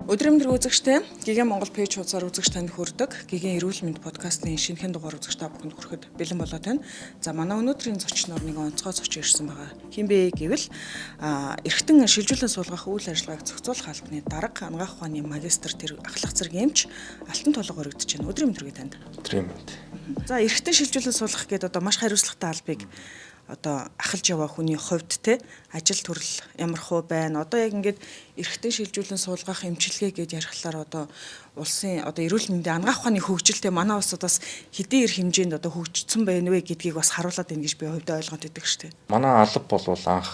Өдрийн мэндийг үзэгчтэй Гигэн Монгол пэйж хуудасаар үзэгч танд хүрдэг Гигэн эрүүл мэнд подкастын шинэхэн дугаар үзэгч та бүхэнд хүрэхэд бэлэн болоод байна. За, манай өнөөдрийн зочноор нэг онцгой зочин ирсэн байгаа. Хэн бэ гэвэл эргэтэн шилжүүлэн суулгах үйл ажиллагааг зохицуулах албаны дарга, анагаах ухааны магистр, тэр ахлах зэрэг эмч Алтан тулга өргөдөж байна. Өдрийн мэнд хүргэе танд. Өдрийн мэнд. За, эргэтэн шилжүүлэн суулгах гэдэг одоо маш хариуцлагатай албыг одоо ахалж яваа хүний хувьд те ажил төрөл ямар хуу байна. Одоо яг ингээд эргэтэн шилжүүлэн суулгах эмчилгээ гэж ярихлаар одоо улсын одоо эрүүл мэндийн анагаах ухааны хөгжилтэй манай улсад бас хэдийн ир хэмжээнд одоо хөгжсөн байна вэ гэдгийг бас харуулад байна гэж би хувьдаа ойлгоод идэг штэ. Манай алба бол анх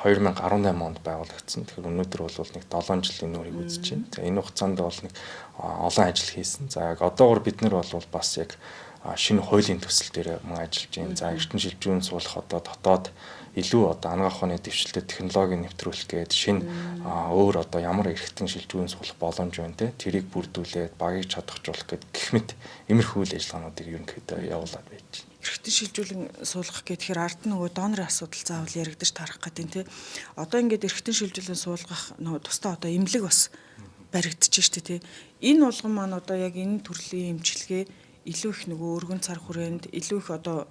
2018 онд байгуулагдсан. Тэгэхээр өнөөдөр бол нэг 7 жилийн нүүрийг үзэж байна. За, энэ хугацаанд бол нэг олон ажил хийсэн. За, яг одоогор бид нар бол бас яг шинэ хуулийн төсөл дээр мөн ажиллаж байна. За, эргэтэн шилжүүлэн суулгах одоо дотоод илүү одоо анагаах ухааны дэвшилтэд технологи нэвтрүүлэх гээд шинэ өөр одоо ямар эргэтэн шилжүүлэн суулгах боломж байна те, тэрийг бүрдүүлээд багийг чадахжуулах гээд гэх мэт иймэрхүү үйл ажиллагаануудыг ерөнхийдөө явуулаад байж байна. Эргэтэн шилжүүлэн суулгах гэхээр ард нь нөгөө донорын асуудал заавал яригдаж тарах гэдэг те. Одоо ингээд эргэтэн шилжүүлэн суулгах нөгөө тусдаа одоо эмнэлэг бас баригдчих штэ те. Энэ болгон маань одоо яг энэ төрлийн эмчилгээ илүү их нөгөө өргөн цар хүрээнд илүү их одоо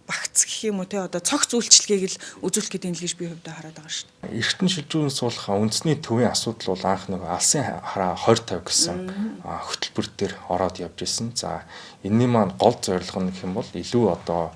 багц гэх юм уу те, одоо цогц үйлчилгээг л үзүүлэх гэдэг юм л гэж би хувьдаа хараад байгаа шүү дээ. Эргэтэн шилжүүлэн суулгах үндэсний төвийн асуудал бол анх нөгөө алсын хараа 20 50 гэсэн хөтөлбөр дээр ороод явж исэн. За, энэний маань гол зорилго нь гэх юм бол илүү одоо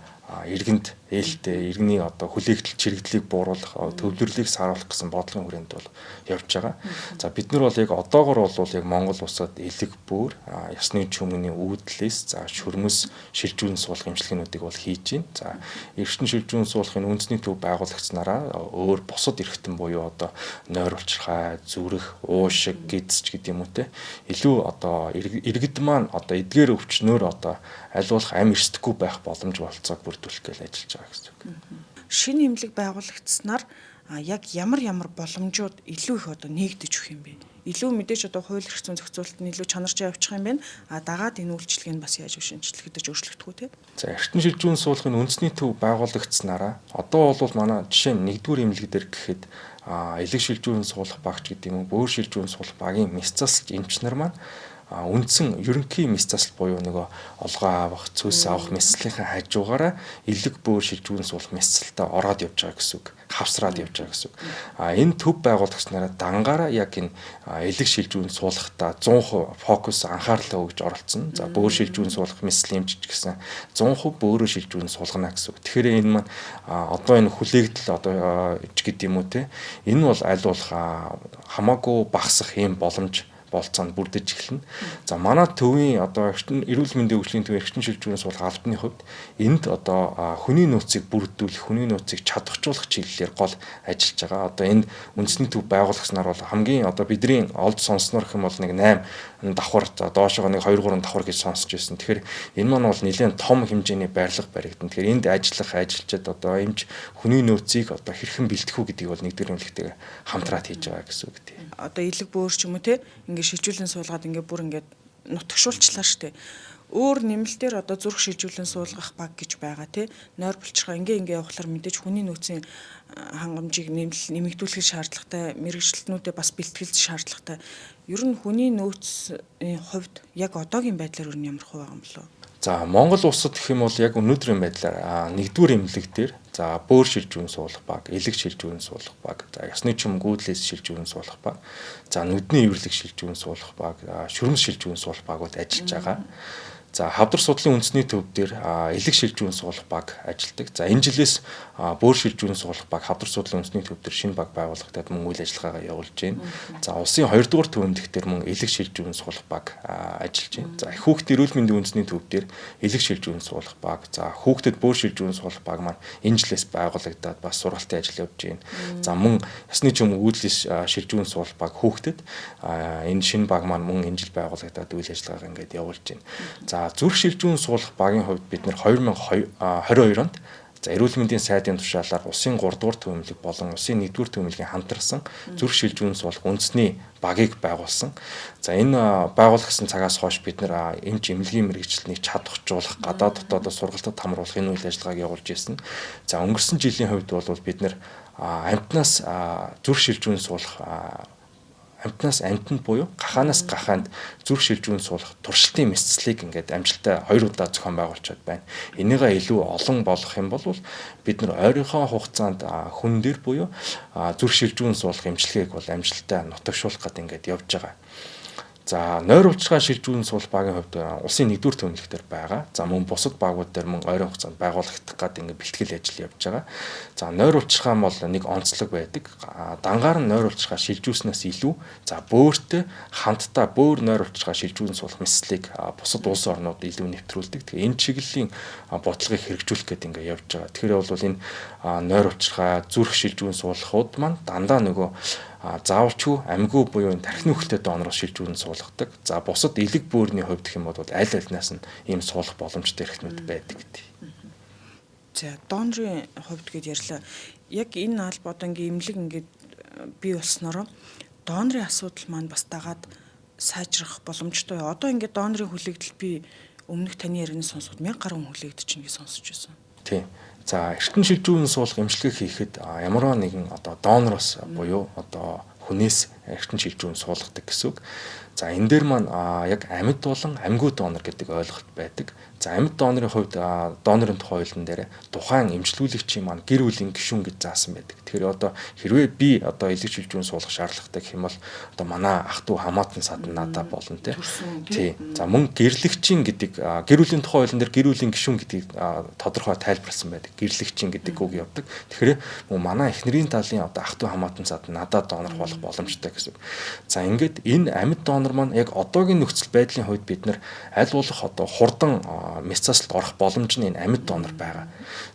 иргэнд ээлтэй, иргэний одоо хүлээгдэл чирэгдлийг бууруулах, төвлөрлийг сааруулах гэсэн бодлогын хүрээнд бол явж байгаа. За, бид нар бол яг одоогор бол яг Монгол улсад элэг бөөр, ясны чүмэний үүдлээс, за, шөрмөс шилжүүлэн суулгах эмчилгээнүүдийг бол хийж байна. За, эргэтэн шилжүүлэн суулгахын үндэсний төв байгуулагдсанараа өөр бусад эргэтэн буюу одоо нойр улчирхай, зүрх, уушиг, гидс ч гэдэг юм уу те, илүү одоо иргэд маань одоо эдгээр өвчнөөр одоо аль болох амь эрсдэхгүй байх боломж болцоог бүрдүүлэх гэж ажиллаж байгаа гэсэн үг. Шинэ эмнэлэг байгуулагдсанаар яг ямар ямар боломжууд илүү их одоо нээгдэж өгөх юм бэ? Илүү мэдээж одоо хууль эрх зүйн зохицуулалт нь илүү чанарч явчих юм байна. А дагаад энэ үйлчилгээ нь бас яаж шинжлэхдэж өөрчлөгдөх үү те? За, эргэтэн шилжүүлэн суулгахын үндэсний төв байгуулагдсанараа одоо бол манай жишээ нь нэгдүгээр эмнэлэг дээр гэхэд элэг шилжүүлэн суулгах багч гэдэг юм уу, бөөр шилжүүлэн суулгах багийн мэс засалч эмч нар маань үндсэн ерөнхий мэс засал буюу нөгөө олгоо авах, цөс авах мэс заслынхаа хажуугаараа элэг бөөр шилжүүлэн суулгах мэс засалтаа ороод явж байгаа гэсэн үг. Хавсраад явж байгаа гэсэн үг. А энэ төв байгуулагчнараа дангаараа яг энэ элэг шилжүүлэн суулгахдаа 100% фокус анхаарлаа өгж оролцсон. За, бөөр шилжүүлэн суулгах мэс заслын эмчиж гэсэн 100% бөөрөө шилжүүлэн суулгана гэсэн үг. Тэгэхээр энэ маань одоо энэ хүлээгдэл одоо ч гэдэг юм уу те, энэ бол аль болох хамаагүй багасах юм боломж болцоонд бүрдэж эхэлнэ. За, манай төвийн одоо эрүүл мэндийн хөгжлийн төвийн эргэтэн шилжүүлэн суулгах албаны хувьд энд одоо хүний нөөцийг бүрдүүлэх, хүний нөөцийг чадварчуулах чиглэлээр гол ажиллаж байгаа. Одоо энд үндэсний төв байгуулагдсанаар бол хамгийн одоо бидний олд сонссноор гэх юм бол нэг 8 давхар, за доошогоо нэг 2 3 давхар гэж сонсч байсан. Тэгэхээр энэ маань бол нэлээд том хэмжээний барилга баригдана. Тэгэхээр энд ажиллах ажилчид одоо эмч хүний нөөцийг одоо хэрхэн бэлтгэх үү гэдгийг бол нэгдүгээр эмнэлэгтэйгээ хамтраад хийж байгаа гэсэн үг тийм. Одоо элэг бөөр ч юм уу те, ингээд шилжүүлэн суулгаад ингээд бүр ингээд нутагшуулчлаа штэ. Өөр нэмэлтээр одоо зүрх шилжүүлэн суулгах баг гэж байгаа те. Нойр булчирхай ингээ ингээ явахлаар мэдээж хүний нөөцийн хангамжийг нэмэгдүүлэх шаардлагатай, мэргэжилтнүүдэд бас бэлтгэлж шаардлагатай. Ер нь хүний нөөцийн хувьд яг одоогийн байдлаар ер нь ямар хуу байгаа юм болов? За, Монгол улсад гэх юм бол яг өнөөдрийн байдлаар нэгдүгээр эмнэлэг дээр, за, бөөр шилжүүлэн суулгах баг, элэг шилжүүлэн суулгах баг, за, ясны чүм гүйдлээс шилжүүлэн суулгах баг, за, нүдний эвэрлэг шилжүүлэн суулгах баг, шүрмэс шилжүүлэн суулгах багууд ажиллаж байгаа. За, хавдар судлалын үндэсний төв дээр элэг шилжүүлэн суулгах баг ажилладаг. За, энэ жилээс бөөр шилжүүлэн суулгах баг хавдар судлалын үндэсний төв дээр шинэ баг байгуулагдаад мөн үйл ажиллагаагаа явуулж байна. За, улсын 2 дугаар төв эмнэлэг дээр мөн элэг шилжүүлэн суулгах баг ажиллаж байна. За, хүүхд эрүүл мэндийн үндэсний төв дээр элэг шилжүүлэн суулгах баг, за, хүүхдэд бөөр шилжүүлэн суулгах баг маань энэ жилээс байгуулагдаад бас сургалтын ажил явж байна. За, мөн ясны чүм үүдлээс шилжүүлэн суулгах баг хүүхдэд энэ шинэ баг маань мөн энэ жил байгуулагдаад үйл ажиллагаагаа ингээд явуулж байна. За, зүрх шилжүүлэн суулгах багийн хувьд бид нэр 2022 онд, за, эрүүл мэндийн сайдын тушаалаар улсын 3 дугаар төв эмнэлэг болон улсын 1 дугаар төв эмнэлгийн хамтарсан зүрх шилжүүлэн суулгах үндэсний багийг байгуулсан. За, энэ байгуулагдсан цагаас хойш бид нэр эмч эмнэлгийн мэргэжилтнийг чадваржуулах, гадаад дотоодоо сургалтад хамруулах энэ үйл ажиллагааг явуулж ирсэн. За, өнгөрсөн жилийн хувьд бол бид нэр амьтнаас зүрх шилжүүлэн суулгах Амьтнаас амьтанд буюу гахаанаас гахаанд зүрх шилжүүн суулгах туршилтын мэсцлийг ингээд амжилттай 2 удаа зохион байгуулчаад байна. Энийгээ илүү олон болгох юм бол бид нар ойрынхоо хугацаанд хүн дээр буюу зүрх шилжүүн суулгах эмчилгээг бол амжилттай нутагшуулах гэдэг ингээд явж байгаа. За нойр уулчгаа шилжүүлэн суул багийн хувьд улсын 1-р төвлөх дээр байгаа. За мөн бусад багууд дээр мөн ойрын хугацаанд байгуулагдах гад ингээ бэлтгэл ажил явж байгаа. За нойр уулчгаа бол нэг онцлог байдаг. Дангаар нь нойр уулчгаа шилжүүлснээс илүү за бөөртэй хамтдаа бөөр нойр уулчгаа шилжүүлэн суулгах мэслийг бусад улс орнууд илүү нэвтрүүлдэг. Тэгээ энэ чиглэлийн бодлогыг хэрэгжүүлэх гээд ингээ явж байгаа. Тэгэхээр бол энэ нойр уулчгаа зүрх шилжүүлэн суулгахууд маань дандаа нөгөө заавалчгүй амьгүй буюу энэ тархины үхэлтэй донороос шилжүүлэн суулгадаг. За бусад элэг бөөрийн хувьд гэх юм бол аль альнаас нь ийм суулгах боломжтой эрхтнүүд байдаг гэдэг. За донорын хувьд гээд ярьлаа. Яг энэ алба одоо ингээ эмнэлэг ингээд бий болсноороо донорын асуудал маань бас дагаад сайжрах боломжтой. Одоо ингээд донорын хүлээгдэл би өмнөх таны ярианы сонсоход 1000 гаруй хүн хүлээгдэж чинь гэж сонсч байсан. Тийм. За эртэн шилжүүлэн суулгах эмчилгээ хийхэд ямар нэгэн одоо донороос буюу одоо хүнээс эртэн шилжүүлэн суулгадаг гэсэн үг. За энэ дээр маань яг амьд болон амьгүй донор гэдэг ойлголт байдаг. За амьд донорын хувьд донорын тухай хуулийн дээр тухайн эмчлүүлэгчийн маань гэр бүлийн гишүүн гэж заасан байдаг. Тэгэхээр одоо хэрвээ би одоо элэг шилжүүн суулгах шаардлагатай гэх юм бол одоо манай ах トゥ хамаатан садан надаа болно тий. За мөн гэрлэгчийн гэдэг гэр бүлийн тухай хуулийн дээр гэр бүлийн гишүүн гэдгийг тодорхой тайлбарласан байдаг. Гэрлэгчийн гэдэг үг явдаг. Тэгэхээр мөн манай эхнэрийн талын одоо ах トゥ хамаатан садан надаа донор болох боломжтой гэсэн үг. За ингээд энэ амьд донор маань яг одоогийн нөхцөл байдлын хувьд бид нар аль болох одоо хурдан мэс заслалд орох боломж нь энэ амьд донор байгаа.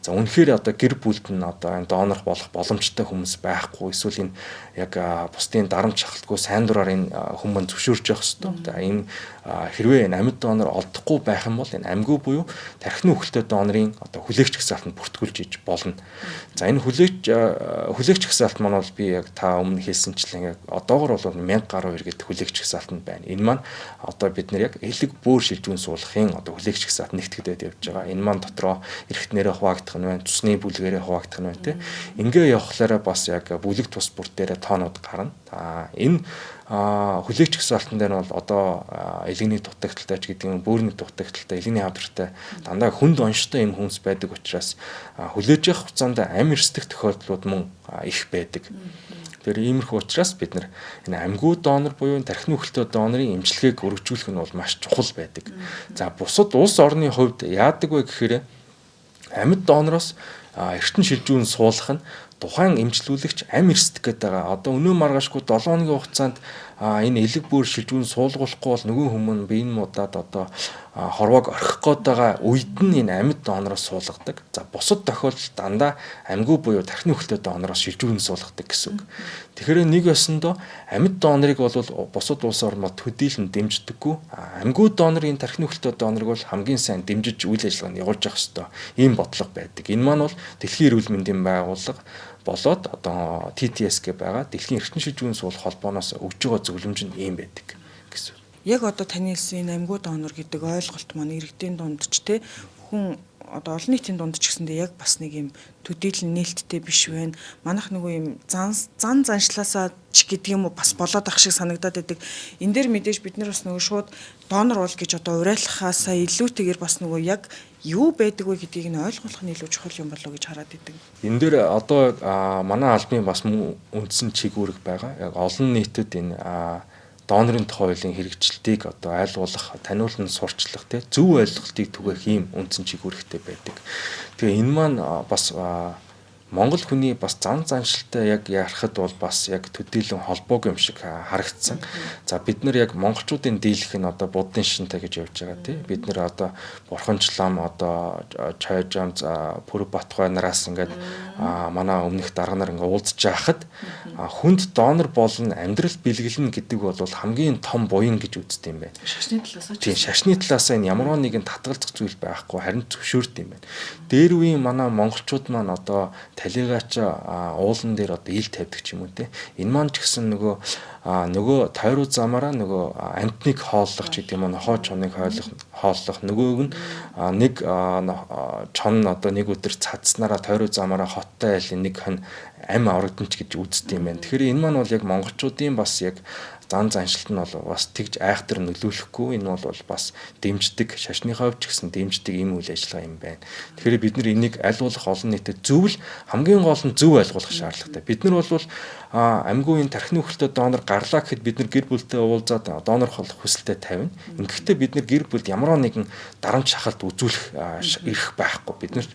За үнэхээр одоо гэр бүлд нь одоо энэ донор болох боломжтой хүмүүс байхгүй эсвэл энэ яг бусдын дарамт шахалтгүй сайн дураар энэ хүмүүс зөвшөөрч явах ёстой. За энэ хэрвээ энэ амьд донор олдохгүй байх юм бол энэ амьгүй буюу тархины үхэлтэй донорын одоо хүлээгч жагсаалтанд бүртгүүлж иж болно. За энэ хүлээгч жагсаалт маань бол би яг та өмнө хэлсэнчлэн яг одоогор бол 1000 гаруй иргэд хүлээгч жагсаалтанд байна. Энэ маань одоо бид нэр яг элэг бөөр шилжүүн суулгахын одоо хүлээгч жагсаалт нэгтгэдэг явж байгаа. Энэ маань дотроо эрхтнэрээ хуваагдах нь байна, цусны бүлгэрээ хуваагдах нь байна те. Ингээ явхлаараа бас яг бүлэг тус бүр дээрээ тоонууд гарна. Энэ хүлээгч жагсаалтан дээр нь бол одоо элэгний дутагдaltaй ч гэдэг юм, бөөрийн дутагдaltaй, элэгний хавдртай дандаа хүнд онштой юм хүмүүс байдаг учраас хүлээж явах хугацаанд амь эрсдэх тохиолдлууд мөн их байдаг. Тэр иймэрхүү учраас бид нар энэ амьгүй донор буюу тархины үхэлтэй донорын эмчилгээг өргөжүүлэх нь бол маш чухал байдаг. За бусад улс орны хувьд яадаг вэ гэхээр амьд донороос эртэн шилжүүн суулгах нь тухайн эмчлүүлэгч амь эрсдэх гэдэг байгаа. Одоо өнөө маргаашгүй 7 хоногийн хугацаанд энэ элэг бөөр шилжүүн суулгуулахгүй бол нөгөө хүмүүс биеийн муудаад одоо хорвоог орхих гээд байгаа үед нь энэ амьд донороос суулгадаг. За бусад тохиолдолд дандаа амьгүй буюу тархины үхэлтэй донороос шилжүүн суулгадаг гэсэн үг. Тэгэхээр нэг ёсондоо амьд донорыг бол бусад улс орнууд төдийлөн дэмждэггүй. Амьгүй донорын тархины үхэлтэй донорыг бол хамгийн сайн дэмжиж үйл ажиллагаанд явуулж явах ёстой. Ийм бодлого байдаг. Энэ маань бол Дэлхийн эрүүл мэндийн байгууллага болоод одоо TTS гэ байгаа Дэлхийн эрчим шилжүүн суулгах холбооноос өгж байгаа зөвлөмж нь ийм байдаг гэсэн. Яг одоо таны хэлсэн энэ амьгүй донор гэдэг ойлголт маань иргэдийн дунд ч те хүн одоо олон нийтийн дунд ч гэсэндээ яг бас нэг юм төдийлөн нээлттэй биш байна. Манайх нөгөө юм зан зан заншлаасаа ч гэдэг юм уу бас болоод ах шиг санагдаад байдаг. Энэ дээр мэдээж бид нар бас нөгөө шууд донор бол гэж одоо уриалхаасаа илүүтэйгээр бас нөгөө яг юу байдаг вэ гэдгийг нь ойлгуулах нь илүү чухал юм болоо гэж хараад идэг. Энэ дээр одоо манай албаны бас мөн үндсэн чиг үүрэг байгаа. Яг олон нийтэд энэ донорын тухай хуулийн хэрэгжилтийг одоо аль болох таниулан сурчлах те зөв ойлголтыг түгээх ийм үндсэн чиг үүрэгтэй байдаг. Тэгээ энэ маань бас Монгол хүний бас зан заншилтай яг ярихад бол бас яг төдийлөн холбоогүй юм шиг харагдсан. За бид нар яг монголчуудын дийлэх нь одоо буддын шинтэй гэж явж байгаа тий. Бид нар одоо бурханчлам одоо чойжам Пүрэв Батгой нараас ингээд манай өмнөх дарга нар ингээд уулзж байхад хүнд донор болон амьдрал бэлгэлнэ гэдэг бол хамгийн том буян гэж үздэг юм байна. Шашны талаас Тийм, шашны талаас энэ ямар нэгэн татгалзах зүйл байхгүй, харин зөвшөөрд юм байна. Дээр үеийн манай монголчууд маань одоо талигаач уулан дээр одоо ил тавьдаг ч юм уу те. Энэ маань ч гэсэн нөгөө тойруу замаараа нөгөө амтныг хооллох ч гэдэг юм уу, нохоо чоныг хооллох, нөгөөг нь нэг чон одоо нэг өдөр цадснараа тойруу замаараа хоттой айлын нэг хон ам аврагдана ч гэж үздэг юм байна. Тэгэхээр энэ маань бол яг монголчуудын бас яг зан заншилт нь бол бас тэгж айхтар нөлөөлөхгүй. Энэ бол бас дэмждэг, шашны хувьд ч гэсэн дэмждэг ийм үйл ажиллагаа юм байна. Тэгэхээр бид нар энийг аль болох олон нийтэд зөвл, хамгийн гол нь зөв ойлгуулах шаардлагатай. Бид нар бол амьгүй энэ тархины үхэлтэй донор гарлаа гэхэд бид нар гэр бүлтэй уулзаад донор болох хүсэлтэд тавина. Ингэхдээ бид нар гэр бүлд ямар нэгэн дарамт шахалт үзүүлэх эрх байхгүй. Бид нар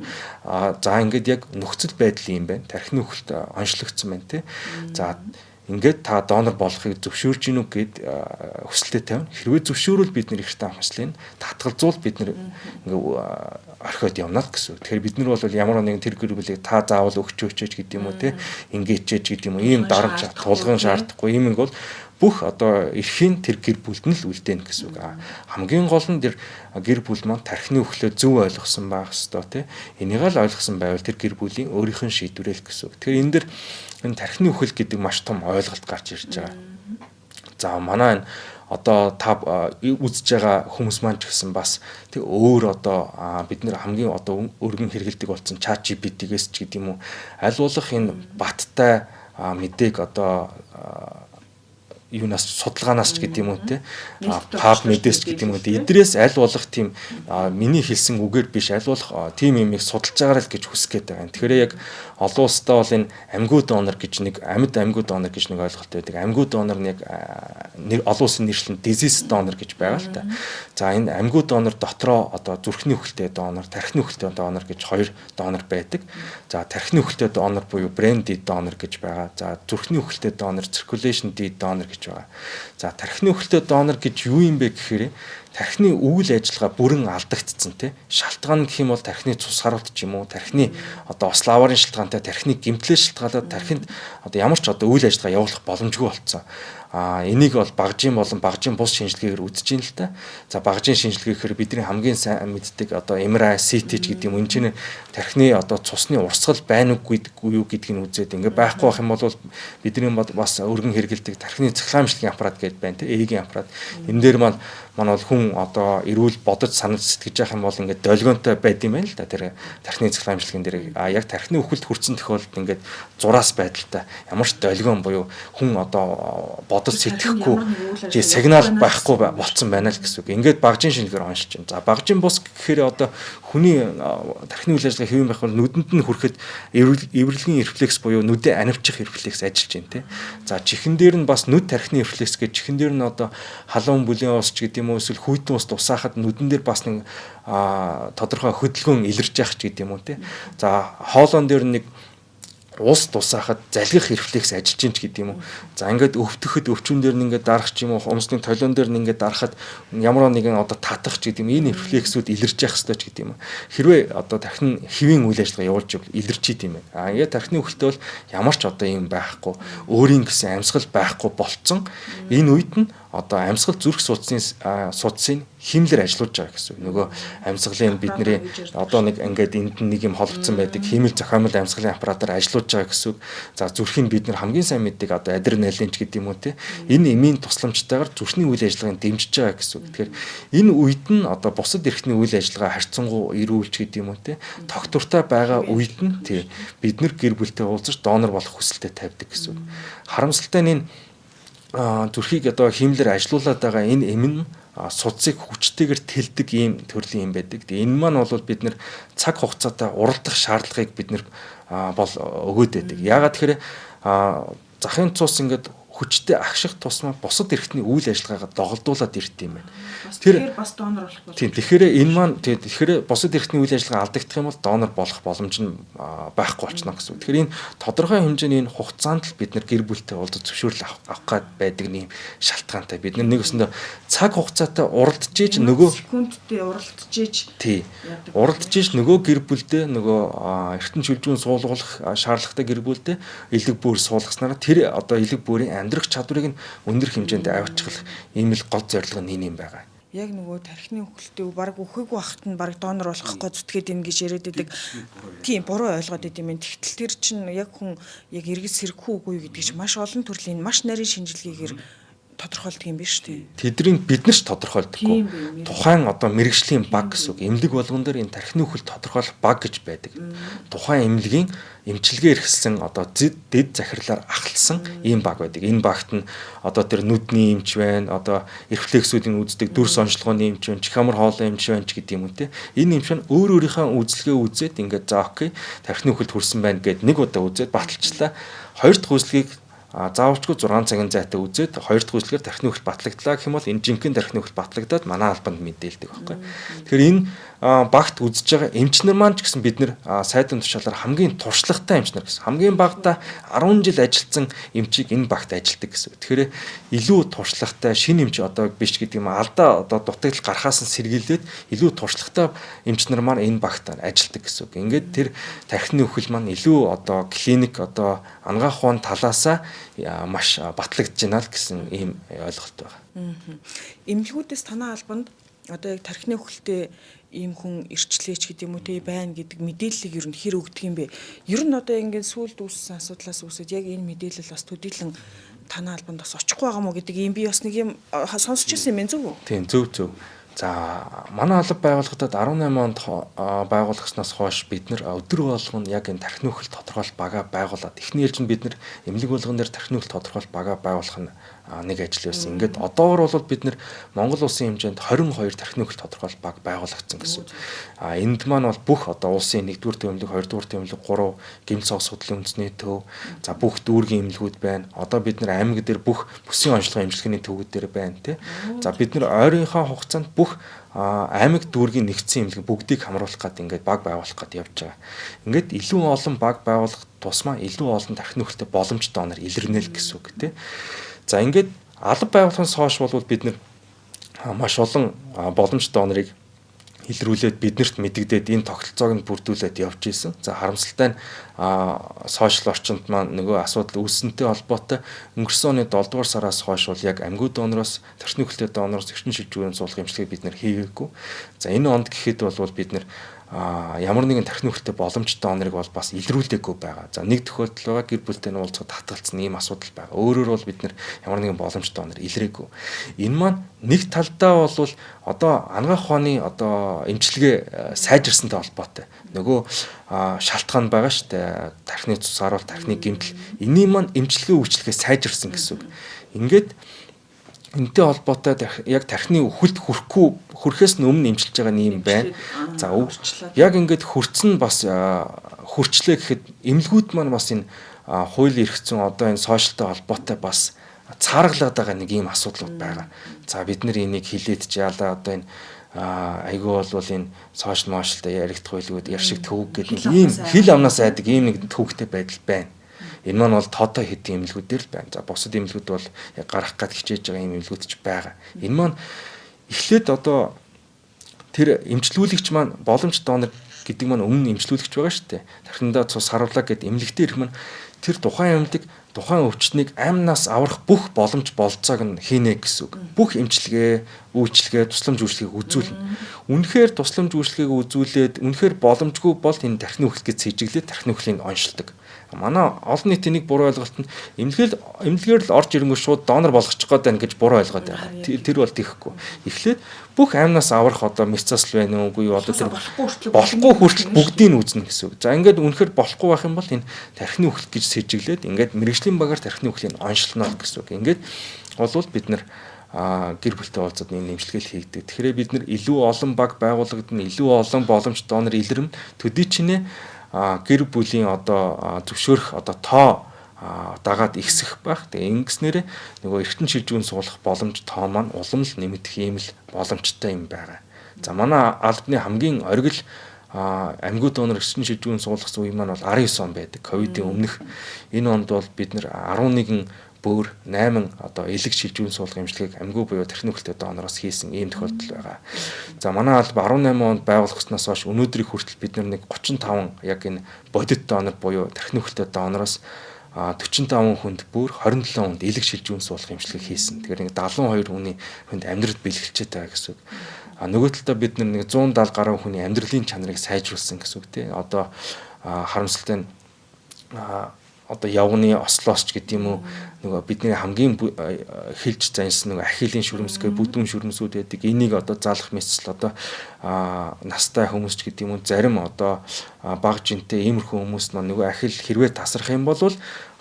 за ингээд яг нөхцөл байдал юм байна. Тархины үхэлт онцлогдсон байна те. За ингээд та донор болохыг зөвшөөрж гинүү гэд хүсэлтэд тавина. Хэрвээ зөвшөөрвөл бид нэр эрхтэн авах татгалзуул бид нэр ингээ орхиод явна л гэсэн. Тэгэхээр бид нар бол ямар нэгэн тэр гэр бүлийг та заавал өгчөөч гэдэг юм уу те, ингээчээч гэдэг юм уу, ийм дарамт тулгын шаардахгүй ийм нэг бол бүх одоо эрхийн тэр гэр бүлд нь л үлдээнэ гэсэн үг. Хамгийн гол нь тэр гэр бүл маань тархины үхлээ зөв ойлгосон байх ёстой те. Энийг л ойлгосон байвал тэр гэр бүлийн өөрийнх нь шийдвэрэл гэсэн үг. Тэгэхээр энэ дэр энэ тархины үхэл гэдэг маш том ойлголт гарч ирж байгаа. За манай энэ одоо та үзэж байгаа хүмүүс маань ч гэсэн бас тэг өөр одоо бид нэр хамгийн одоо өргөн хэрэгэлдэг болсон ChatGPT-гээс ч гэдэг юм уу, аль болох энэ баттай мэдээг одоо юунаас судалгаанаас ч гэдэг юм уу те, PubMed-ээс ч гэдэг юм уу те, эдрээс аль болох тийм миний хэлсэн үгээр биш, аль болох тийм юмыг судалж байгаарай л гэж хүсэх гээд байгаа юм. Тэгэхээр яг олон улстай бол энэ амьгүй донор гэж нэг амьд амьгүй донор гэж нэг ойлголт байдаг. Амьгүй донор нь яг олон улсын нэршлэн disease donor гэж байгаа л та. За энэ амьгүй донор дотроо одоо зүрхний үхэлтэй донор, тархины үхэлтэй донор гэж хоёр донор байдаг. За тархины үхэлтэй донор буюу brain dead donor гэж байгаа. За зүрхний үхэлтэй донор circulation dead donor гэж байгаа. За тархины үхэлтэй донор гэж юу юм бэ гэхээр тархины үйл ажиллагаа бүрэн алдагдсан тий. Шалтгаан гэх юм бол тархины цус харуулт ч юм уу, тархины одоо ославарын шалтгаантай тархины гэмтлээ шалтгаалаад тархинд одоо ямар ч одоо үйл ажиллагаа явуулах боломжгүй болцсон. Энийг бол багжийн болон багжийн бус шинжилгээгээр үзэж ийн л та. За багжийн шинжилгээ гэхээр бидний хамгийн сайн мэддэг одоо MRI, CT ч гэдэг юм. Энэ чинь тархины одоо цусны урсгал байна уугүй юу гэдгийг үзээд ингээ байхгүй байх юм бол бидний бас өргөн хэрэгэлдэг тархины цахилгаан аппарат гэдээ байна те, ЭЭГ-ийн аппарат. Энэ дээр маань бол хүн одоо эрүүл бодож санаж сэтгэж явах юм бол ингээд долгионтой байд юм байна л да, тэр тархины цахилгаан имчилгээний дээр. А яг тархины үхэлд хүрсэн тохиолдолд ингээд зураас байдалтай ямар ч долгион буюу хүн одоо бодож сэтгэхгүй чи сигнал байхгүй болцсон байна л гэсэн үг. Ингээд багжийн шинжилгээгээр оншиж байна. За багжийн бус гэхээр одоо хүний тархины үйл ажиллагаа хэвэн байх бол нүдэнд нь хүрэхэд эвэрлэгийн рефлекс буюу нүдэ анивчих рефлекс ажиллаж байна те. За чихэн дээр нь бас нүд тархины рефлекс гэж чихэн дээр нь одоо халуун бүлийн ус ч гэдэг юм уу, эсвэл хүйтэн ус тусаахад нүдэн дээр бас нэг тодорхой хөдөлгөөн илэрч явах ч гэдэг юм уу те. За хоолоон дээр нэг ус тусаахад залгих рефлекс ажиллаж чинь ч гэдэг юм уу. За ингээд өвтөхөд өвчүүн дээр нь ингээд дарах ч юм уу, хумсны толион дээр нь ингээд дарахад ямар нэгэн одоо татах ч гэдэг юм, энэ рефлексүүд илэрч явах ёстой ч гэдэг юм уу. Хэрвээ одоо тархин хэвийн үйл ажиллагаа явуулж ивэл илэрч идэм юм байна. А ингээд тархины үхэлтэй бол ямар ч одоо юм байхгүй, өөрийн гэсэн амьсгал байхгүй болцсон. Энэ үед нь одоо амьсгал зүрх судсын химлэр ажиллуулж байгаа гэсэн үг. Нөгөө амьсгалын бидний одоо нэг ингээд энд нэг юм холбогдсон байдаг химэл зохиомл амьсгалын аппаратаар ажиллуулж байгаа гэсэн үг. За зүрхийн бид нар хамгийн сайн мэддэг одоо адреналин ч гэдэг юм уу те. Энэ эмийн тусламжтайгаар зүрхний үйл ажиллагааг дэмжиж байгаа гэсэн үг. Тэгэхээр энэ үед нь одоо бусад эрхтний үйл ажиллагаа харьцангуй эрүүлж гэдэг юм уу те. Тогтвортой байгаа үед нь тий бид нар гэр бүлтэй уулзаж донор болох хүсэлтэд тавьдаг гэсэн үг. Харамсалтай нь энэ зүрхийг одоо хиймлэр ажилуулад байгаа энэ эм нь судсыг хүчтэйгээр тэлдэг ийм төрлийн юм байдаг. Тэгээ энэ маань бол бид нэр цаг хугацаатай уралдах шаардлагыг бид нэр бол өгөөд байдаг. Яагаад тэгэхээр захын цус ингээд хүчтэй агших тусмаа бусад эрхтний үйл ажиллагаагаа доголдуулаад ирд юм байна. Тэр бас донор болох боломж. Тийм. Тэгэхээр энэ маань тэгэхээр бусад эрхтний үйл ажиллагаа алдагдах юм бол донор болох боломж нь байхгүй болчихно гэсэн үг. Тэгэхээр энэ тодорхой хэмжээний энэ хугацаанд л бид нар гэр бүлтэй уулзах зөвшөөрөл авах гээд байдаг нэг шалтгаантай. Бид нар нэг өсөндөө цаг хугацаатай уралдаж иж нөгөө секундтэй уралдаж иж тий. Уралдаж иж нөгөө гэр бүлдээ нөгөө эртэн шүлжүүн суулгах шаардлагатай гэр бүлдээ элэг бөөр суулгаснараа тэр одоо элэг бөөрийн амьдрах чадварыг нь өндөр хэмжээнд авчрах ийм л гол зорилго нь энэ юм байгаа. Яг нөгөө тархины үхэлтэй баг үхээгүй бахт нь баг донор болох гоо зүтгээд ин гэж яриад байдаг. Тийм буруу ойлгоод байд юм. Тэгтэл тэр чинь яг хүн яг эргэж сэргэхүү үгүй гэдгийг чинь маш олон төрлийн маш нарийн шинжилгээгээр тодорхойлдог юм биш үү? Тэднийг бид нар ч тодорхойлдоггүй. Тухайн одоо мэрэгжлийн баг гэсэн үг. Эмнэлэг болгон дээр энэ тархины үхэл тодорхойлох баг гэж байдаг. Тухайн эмнэлгийн эмчилгээ эрхэлсэн одоо дэд захирлаар ахалсан ийм баг байдаг. Энэ багт нь одоо тэр нүдний эмч байна, одоо рефлексүүдийн үздэг дүрс онцлогооны эмч байна, чихамар хоолой эмч байна ч гэдэг юм уу те. Энэ эмч нь өөр өөрийнхөө үзлэгээ үзээд ингээд за окей, тархины үхэлд хүрсэн байна гэд нэг удаа үзээд баталчлаа. Хоёр дахь үзлэгийг заавалчгүй 6 цагийн зайтай үзээд хоёр дахь үзлэгээр тархины үхэл батлагдлаа гэх юм бол энэ жинхэнэ тархины үхэл батлагдаад манай албанд мэдээлдэг байхгүй. Тэгэхээр энэ багт үзэж байгаа эмчнэр маань ч гэсэн бид нэр сайдан тушаалаар хамгийн туршлагатай эмчнэр гэсэн. Хамгийн багадаа 10 жил ажилласан эмчийг энэ багт ажилладаг гэсэн. Тэгэхээр илүү туршлагатай шинэ эмч одоо биш гэдэг юм алдаа одоо дутагдал гарахаас нь сэргийлээд илүү туршлагатай эмчнэр маань энэ багт ажилладаг гэсэн үг. Ингээд тэр тархины үхэл маань илүү одоо клиник одоо анагаах ухаан талаасаа маш батлагдж байна л гэсэн ийм ойлголт байна. Эмнэлгүүдээс танай албанд одоо яг тархины үхэлтэй ийм хүн ирчлээч гэдэг юм уу те байна гэдэг мэдээллийг ер нь хэр өгдөг юм бэ? Ер нь одоо ингээд сүүлд үүссэн асуудлаас үүсээд яг энэ мэдээлэл бас төдийлөн танай албанд бас очихгүй байгаа мó гэдэг ийм би бас нэг юм сонсч ирсэн юм байна, зөв үү? Тийм, зөв зөв. За манай алба байгууллагатад 18 онд байгуулагдсанаас хойш бид нар өдөр болгоно яг энэ тархины үхэл тодорхойлох бага байгуулад эхний ээлжинд бид нар эмнэлэг болгон дээр тархины үхэл тодорхойлох бага байгуулах нь нэг ажил байсан. Ингээд одоогор бол бид нар Монгол улсын хэмжээнд 22 тархины үхэл тодорхойлох баг байгуулагдсан гэсэн. А энд маань бол бүх одоо улсын 1-р төвлөг, 2-р төвлөг, 3 гэмт сог судлалын үндэсний төв, за бүх дүүргийн эмнэлгүүд байна. Одоо бид нар аймаг дээр бүх бүсийн онцлогын эмчилгээний төвүүд дээр байна тий. За бид нар ойрынхоо хугацаанд бүх аймаг дүүргийн нэгдсэн эмнэлэг бүгдийг хамруулах гад ингээд баг байгуулах гад явж байгаа. Ингээд илүү олон баг байгуулах тусмаа илүү олон тархины үхэлтэй боломж донор илэрнэ л гэсэн үг тий. За ингээд алба байгууллагын хойш бол бид нар маш олон боломж донорыг илрүүлээд биднэрт мэдэгдээд энэ тогтолцоог нь бүрдүүлээд явж исэн. За харамсалтай нь сошиал орчинд маань нөгөө асуудал үүссэнтэй холбоотой өнгөрсөн оны 7 дугаар сараас хойш бол яг амьгуу донороос тархины үхэлтэй донороос эрчим шилжүүрийн суулгах эмчилгээг бид нэр хийгээгүй. За энэ онд гэхэд бол бид нэр ямар нэгэн тархины үхэлтэй боломжтой донорыг бол бас илрүүлээгүй байгаа. За нэг тохиолдол байгаа, гэр бүлтэй нь уулзахад татгалцсан ийм асуудал байгаа. Өөрөөр бол бид нэр ямар нэгэн боломжтой донор илрээгүй. Энэ маань нэг талдаа бол одоо анагаах ухааны одоо эмчилгээ сайжирсантай холбоотой. Нөгөө шалтгаан байгаа шүү дээ. Тархины цус харуул, тархины гэмтэл. Эний маань эмчилгээ үйлчилгээ сайжирсан гэсэн үг. Ингээд энэтэй холбоотой яг тархины үхэлд хүрэхгүй хүрэхээс өмнө эмчилж байгаа юм байна. За яг ингээд хүрцэн бас хүрчлээ гэхэд эмнэлгүүд маань бас энэ хууль эрх зүйн одоо энэ сошиалтай холбоотой бас цааргалаад байгаа нэг ийм асуудлууд байгаа. За бид нар энийг хилээд ч яалаа одоо энэ айгүй бол энэ сошиал мошалтай яригдах байлгүй яр шиг төвөг гэдэг нэг ийм хил амнаас айдаг ийм нэг төвөгтэй байдал байна. Энэ маань бол тоотой хэдийн эмнэлгүүд дээр л байна. За бусад эмнэлгүүд бол яг гарах гад хичээж байгаа ийм эмнэлгүүд ч байгаа. Энэ маань эхлээд одоо тэр эмчлүүлэгч маань боломж донор гэдэг маань өмнө эмчлүүлэгч байгаа шүү дээ. Тархиндаа цус харуулаа гэд эмнэлэгтээ ирэх маань тэр тухайн эмнэлэг тухайн өвчтнийг амнаас аврах бүх боломж болцоог нь хийнэ гэсэн үг. Бүх эмчилгээ, үйлчилгээ, тусламж үйлчилгээг үзүүлнэ. Үнэхээр тусламж үйлчилгээг үзүүлээд үнэхээр боломжгүй бол энэ тархины үхэл гэж сэжиглээд тархины үхлийг оншилдог. Манай олон нийтийн нэг буруу ойлголт нь эмнэлгээр л орж ирэнгүүт шууд донор болгочих гээд байна гэж буруу ойлгоод байгаа. Тэр бол тийхгүй. Эхлээд бүх амнаас аврах одоо мисцасл байна уугүй юу одоо тэр болохгүй хүртэл бүгдийг нь үзнэ гэсэн үг. За ингээд үнэхээр болохгүй байх юм бол энэ тархины үхэл гэж сэжиглээд ингээд мэрэгжлийн багаар тархины үхлийг оншилно гэсэн үг. Ингээд болвол бид нар гэр бүлтэй уулзаад энэ нэмжлэгээл хийгдэг. Тэгэхээр бид нар илүү олон баг байгуулагдана, илүү олон боломж донор илэрнэ. Төдий чинээ гэр бүлийн одоо зөвшөөрөх одоо тоо дагаад ихсэх байх. Тэгээ ингэснээр нөгөө эргэтэн шилжүүн суулгах боломж тоо маань улам л нэмэгдэх ийм л боломжтой юм байгаа. За манай албаны хамгийн оргил амьгуу донор эргэтэн шилжүүн суулгасан үе маань бол 19 он байдаг. Ковидын өмнөх энэ онд бол бид нэр 11 бөөр 8 одоо элэг шилжүүн суулгах эмчилгээг амьгуу буюу тархины үхэлтэй донороос хийсэн ийм тохиолдол байгаа. За манай алба 18 онд байгуулагдсанаас хойш өнөөдрийг хүртэл бид нэг 35 яг энэ бодит донор буюу тархины үхэлтэй донороос 45 хүнд бөөр 27 хүнд элэг шилжүүн суулгах эмчилгээг хийсэн. Тэгэхээр нэг 72 хүний хүнд амьдралд бэлгэлчээд байгаа гэсэн үг. А нөгөө талдаа бид нэг 170 гаруй хүний амьдралын чанарыг сайжруулсан гэсэн үг тий. Одоо харамсалтай нь одоо явганы ослоос ч гэдэг юм уу, нөгөө бидний хамгийн хилж зансан нөгөө ахилийн шүрмсгээ бүдүүн шүрмсүүд байдаг. Энийг одоо залах мэсэл одоо настай хүмүүс ч гэдэг юм уу, зарим одоо баг жинтэй иймэрхүү хүмүүс маань нөгөө ахил хэрвээ тасрах юм бол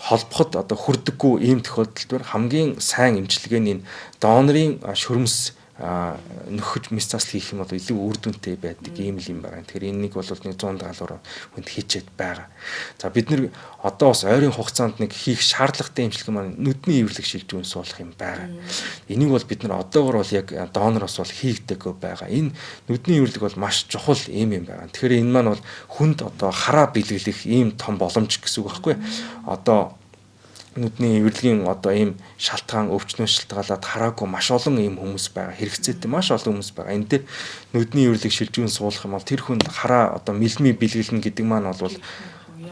холбоход одоо хүрдэггүй ийм тохиолдолд бүр хамгийн сайн эмчилгээний донорын шүрмс нөхөж мэс засал хийх юм бол илүү үр дүнтэй байдаг ийм л юм байна. Тэгэхээр энэнийг бол нэг 100 даалгавар хүнд хийчихэд байгаа. За бид нэр одоо бас ойрын хугацаанд нэг хийх шаардлагатай эмчилгээ маань нүдний эвэрлэг шилжүүн суулгах юм байгаа. Энийг бол бид нар одоогор бол яг донороос бол хийгдэггүй байгаа. Энэ нүдний эвэрлэг бол маш чухал ийм юм байгаа. Тэгэхээр энэ маань бол хүнд одоо хараа бэлгэлэх ийм том боломж гэсэн үг байхгүй. Одоо нүдний эвэрлэгийн одоо ийм шалтгаан өвчнөөс шалтгаалаад хараагүй маш олон ийм хүмүүс байгаа. Хэрэгцээтэй маш олон хүмүүс байгаа. Энэ дээр нүдний эвэрлэг шилжүүн суулгах юм бол тэр хүнд хараа одоо мэлми бэлгэлнэ гэдэг маань бол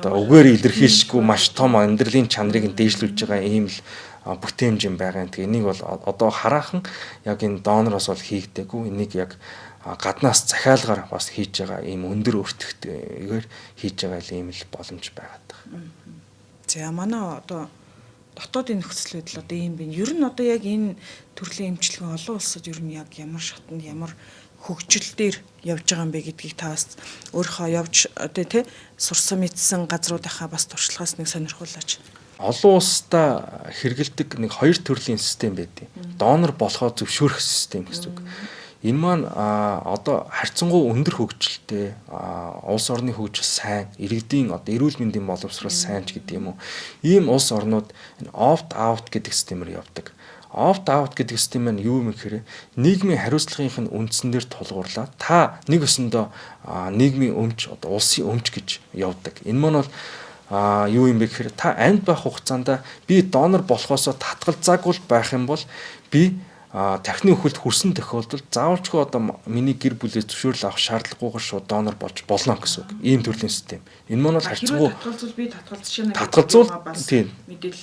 одоо үгээр илэрхийлшгүй маш том амьдралын чанарыг нь дээшлүүлж байгаа ийм л бүтээмж юм байгаа. Тэгээ энийг бол одоо хараахан яг энэ донороос бол хийгдээгүй. Энийг яг гаднаас захиалгаар бас хийж байгаа ийм өндөр өртөгтэйгээр хийж байгаа ийм л боломж байгаад байгаа. За манай одоо дотоодын нөхцөл байдал одоо ийм байна. Ер нь одоо яг энэ төрлийн эмчилгээ олон улсад ер нь яг ямар шатанд ямар хөгжил дээр явж байгаа юм бэ гэдгийг та бас өөрийнхөө явж одоо тий сурсан мэдсэн газруудынхаа бас туршлагаас нэг сонирхуулаач. Олон улсдаа хэрэгэлдэг нэг хоёр төрлийн систем байдаг. Донор болохоо зөвшөөрөх систем гэсэн үг. Энэ маань одоо харьцангуй өндөр хөгжилтэй, улс орны хөгжил сайн, иргэдийн одоо эрүүл мэндийн боловсрол сайн ч гэдэг юм уу. Ийм улс орнууд энэ opt out гэдэг системээр явдаг. Opt out гэдэг систем нь юу юм гэхээр нийгмийн хариуцлагын үндсэн дээр тулгуурлаад та нэг өсөндөө нийгмийн өмч одоо улсын өмч гэж явдаг. Энэ маань бол юу юм бэ гэхээр та амьд байх хугацаанд би донор болохоосоо татгалзаагүй байх юм бол би тархины үхэлд хүрсэн тохиолдолд заавалчгүй одоо миний гэр бүлээс зөвшөөрөл авах шаардлагагүйгээр шууд донор болж болно гэсэн үг. Ийм төрлийн систем. Энэ маань бол харьцангуй татгалзуул би татгалзаж байна. Татгалзуул